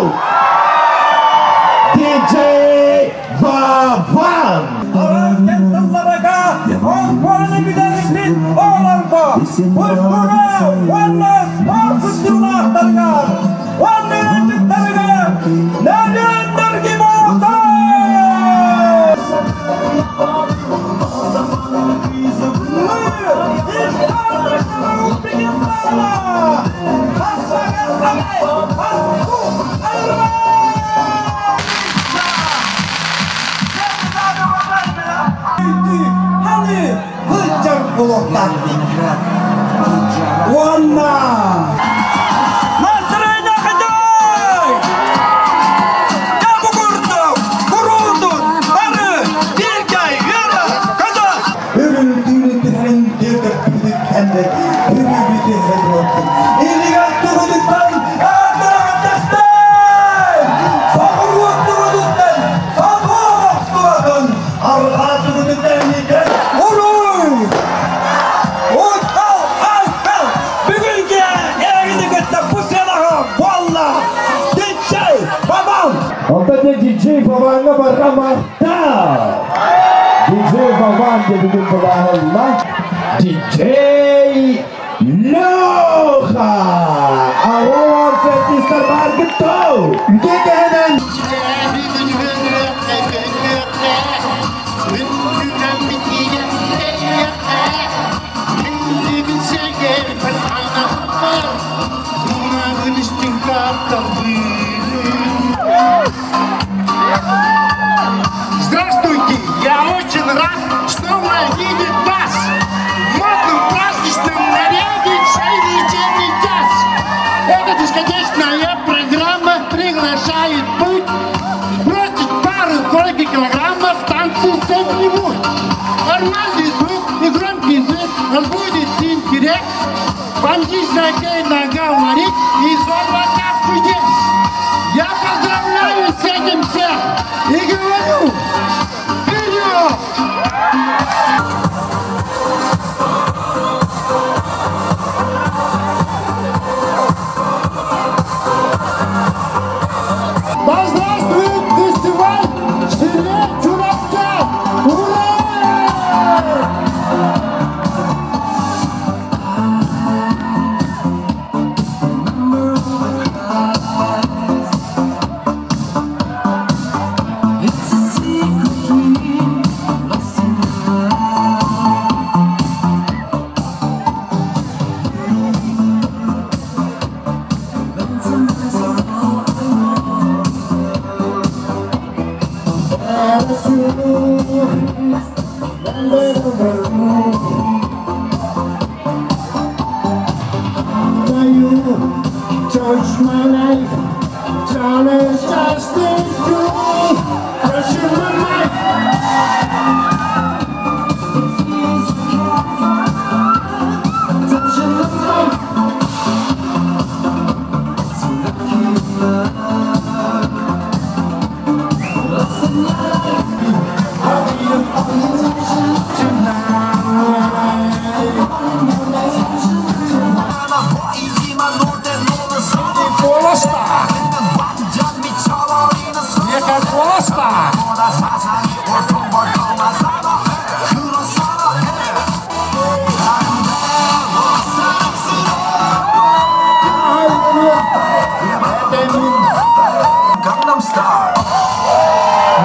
Диджей Вован! Араас сылларга оскуоланы бүтэрбит оҕолорго культура уонна спорт кыттыылаахтарыгар уонна ыалдьыттарыгар Нөрүөннэрги Уонна Онтон дьэ диджей Вованҥа барҕа махтал! Диджей Вован диэн бүгүн былааһылла. Диджей Леха! Алло, сэртистэр бааргыт дуу? Үтүө кэһэнэн! Здравствуйте! Я очень рад снова видеть вас в модном праздничном наряде в сей вечерний час. Эта дискотечная программа приглашает путь сбросить пару-тройку килограммов танцы с нибудь. Нормальный звук и громкий язык разбудит интерес. Вам здесь наговорить из облака чудес. Я поздравляю с этим всех и говорю, вперед! Да здравствует фестиваль в селе Чурапча! Ура! Touch my life, challenge just you, fresh in my life. Touching the life. Куоласта! Миэхэ куоласта! Gangnam Style.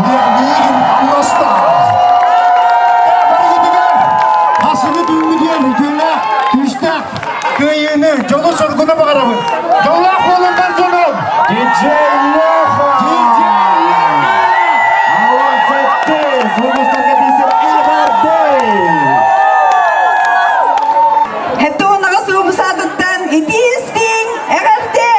Миигин Gangnam Асыгы бүгүҥҥү диэн үтүөлээх, күүстээх кыайыыны, дьолу-соргуну баҕарабын. Дьоллоох буолуннар дьонум! Диджей Леха! Диджей Леха! Алан Сеттис! Выпустарга тиийсэр эҕэрдэ! Хэтуонаҕа суобусаатыттан итии-истиҥ эҕэрдэ!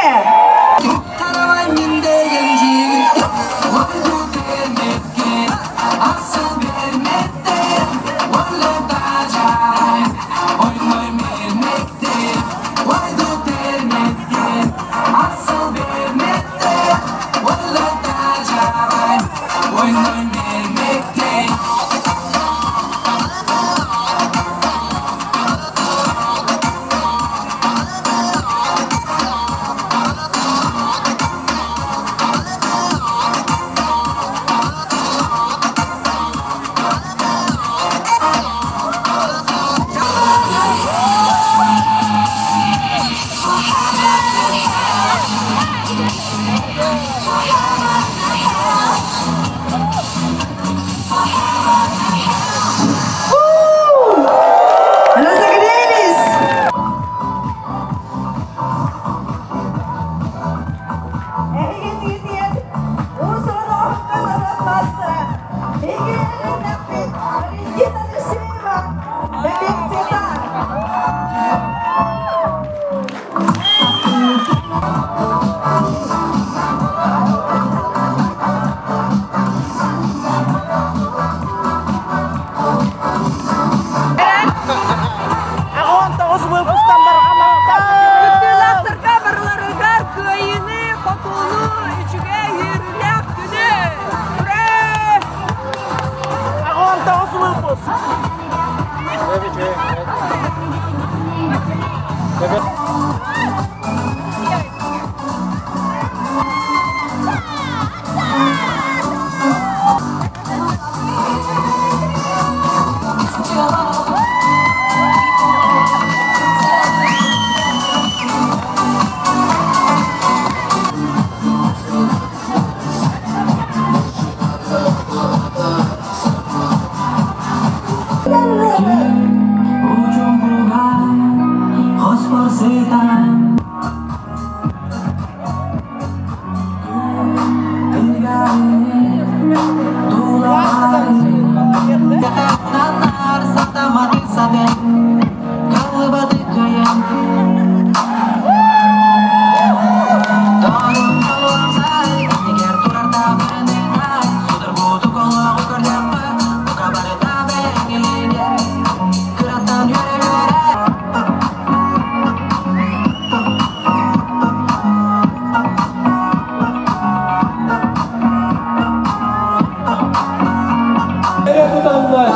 Туталлар.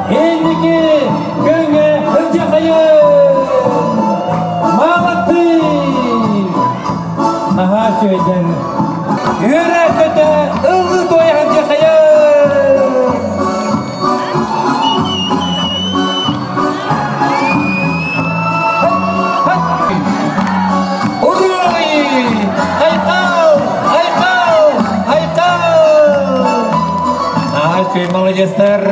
Инники көҥө сылдьахайы! Молодцы! Наһаа үчүгэйдэр. Үөрэ-көтө ыллыы туойа сылдьахайы! Уруй! Айхал! Айхал! Айхал! Ай, молодецтар!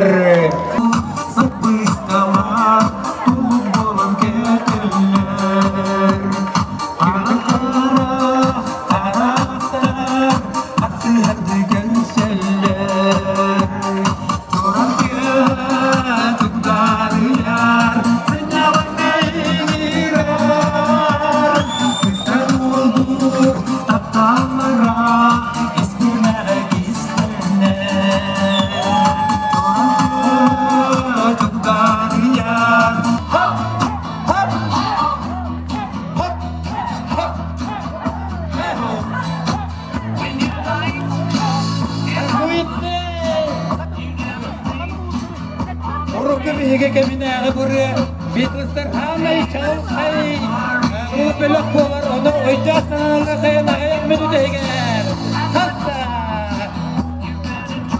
Урукку биһиги кэминээҕи бырыа Битлстар хаамай чаҕылхай бу бөлөх буолар, ону өйдөөх санаалар сайын аҕыйах мүнүүтэ Хатта!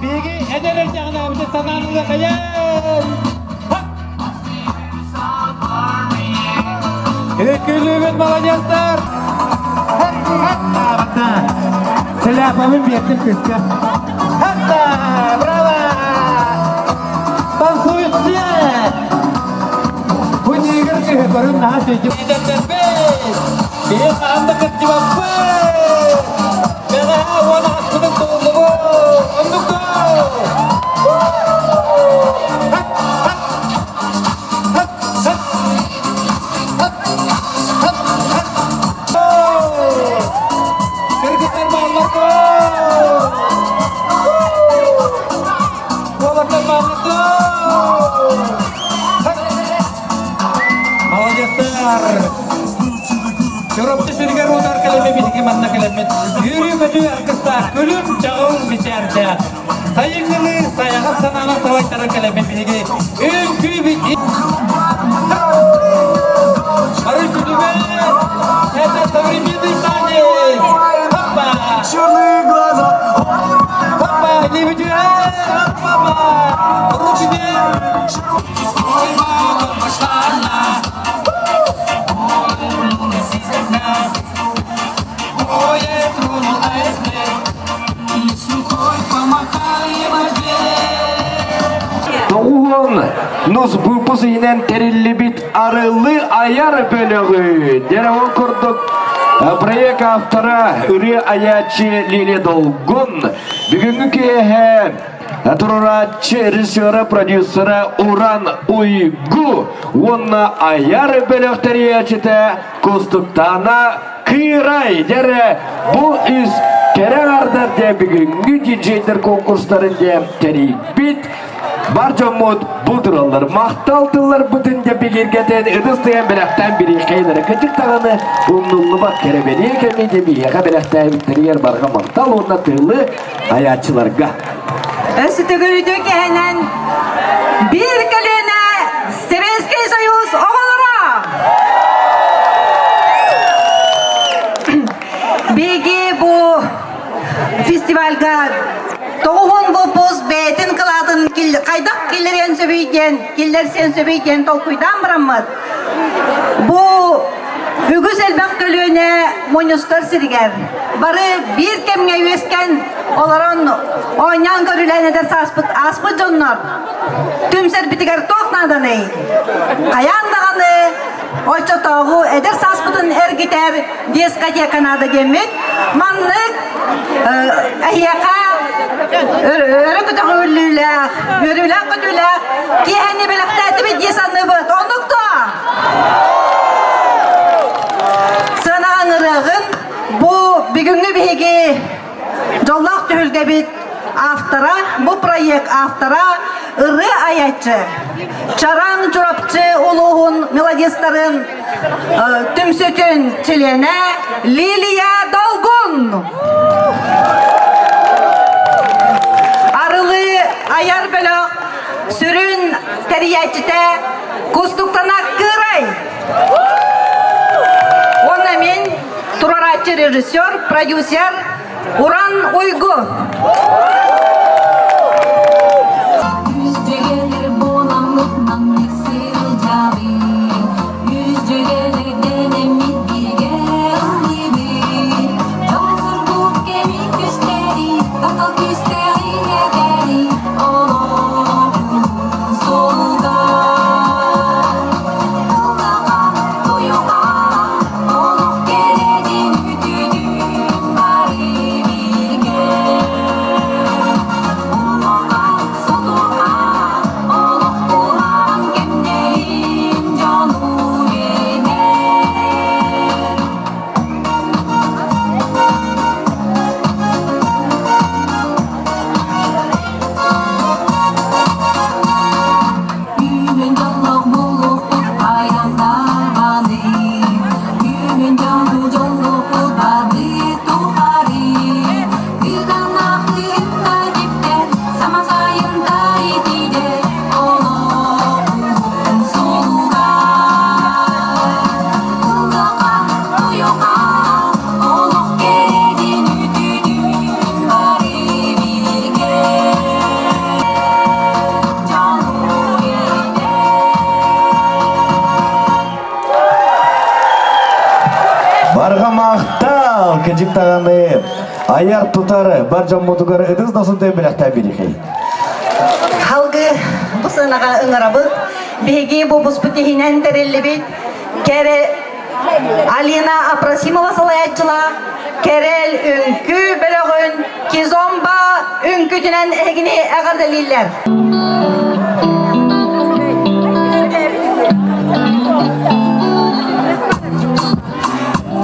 Биһиги эдэр эрдэҕинээбити санаан ылыахайын! Үкүлүүбүт молодецтар! Шляпабын биэрдим кыыска. Хатта! Браво! Танцуют все! Бу негр кыыһы көрүн наһаа сүйдүм. Биир хаһан да кырдьыбаппыт! Бэҕэһээ уон аҕаспытын туоллубут! Оннук дуо? Хат! Хат! Хат! Хат! Хат! Хат! Хат! Кыргыттар бааллар дуо? Уолаттар бааллар дуо? Молодецтар! Чурапчы сиригэр уотар кэлэммит биһиги манна кэлэммит үөрүү-көтүү аргыстаах күлүм чаҕыл мичээрдээх сайыҥҥылыы сайаҕас санаанан салайтаран кэлэммит биһиги үҥкүүбүт Бары күлүмэ это современный танец! Хоппа! Черные глаза! Хоппа! Лебедю! Хоппа! Руки вверх! Ой, мама, пошла она! Ой, тронул АСД, лишь рукой помахали в ответ. Тоҕуһун нус выпуск иһинэн тэриллибит Арылы айар бөлөҕү Деревон курдук проект автора ырыа айааччы Лилия Долгун бүгүҥҥү киэһэ туруорааччы режиссера продюсера Уран Уйгу уонна айар бөлөх тэрийээччитэ Кустуктаана Кыырай дэрэ бу үс кэрэ аҥардар диэн бүгүҥҥү диджейдер конкурстарын диэн тэрийбит бар дьоммут бу тураллар. Махтал тылларбытын дьэ бигэргэтэн ытыс тыйан бэлэхтээн бириэхэйнэрэ кыдьык даҕаны умнуллубат кэрэбэлиэ кэми дьэ биһиэхэ бэлэхтээбиттэригэр барҕа махтал уонна тылы айааччыларга. Өссө төгүрүтүү кэһэнэн биир көлүөнэ Советский Союз оҕолоро! Биһиги бу фестивальга тоҕуһун выпуск бэйэтин кылаатын хайдах киллэриэн сөбүй диэн, киллэрсиэн сөбүй диэн толкуйдаан бараммыт. Бу үгүс элбэх көлүөнэ мунньустар сиригэр бары биир кэмҥэ үөскэн олорон оонньоон көрүлээн эдэр сааспыт ааспыт дьоннор түмсэрбитигэр туох нааданы? нааданый? Хайаан даҕаны оччотооҕу эдэр сааспытын эргитэр дискотека наада диэммит маннык эһиэхэ өрө көтөҕүллүүлээх, үөрүүлээх-көтүүлээх киэһэни бэлэхтээтибит дии саныыбыт. Оннук дуо? Сыанаҕа ыҥырыаҕын бу бүгүҥҥү биһиги Дьоллоох түһүлгэбит автора, бу проект автора ырыа айааччы, Чараҥ Чурапчы улууһун мелодистарын түмсүүтүн чилиэнэ Лилия Долгун. Арылы айар бөлөх сүрүн тэрийээччитэ Кустуктана Кыырай. Уонна мин туруорааччы режиссер, продюсер Уран Уйгу. Барҕа махтал, кыдьык даҕаны айар тутар бар дьоммутугар ытыс досунтай бэлэхтээн бириэхэй. Халгы бу сыанаҕа ыҥырабыт. Биһиги бу буспут иһинэн тэриллибит кэрэ Алина Апросимова салайааччылаах Кэрэл үҥкүү бөлөҕүн Кизомба үҥкүүтүнэн эһигини эҕэрдэлииллэр.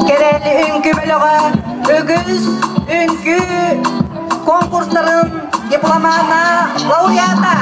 Кэрэл үҥкүү бөлөҕө үгүс үҥкүү конкурстарын дипломана лауреата.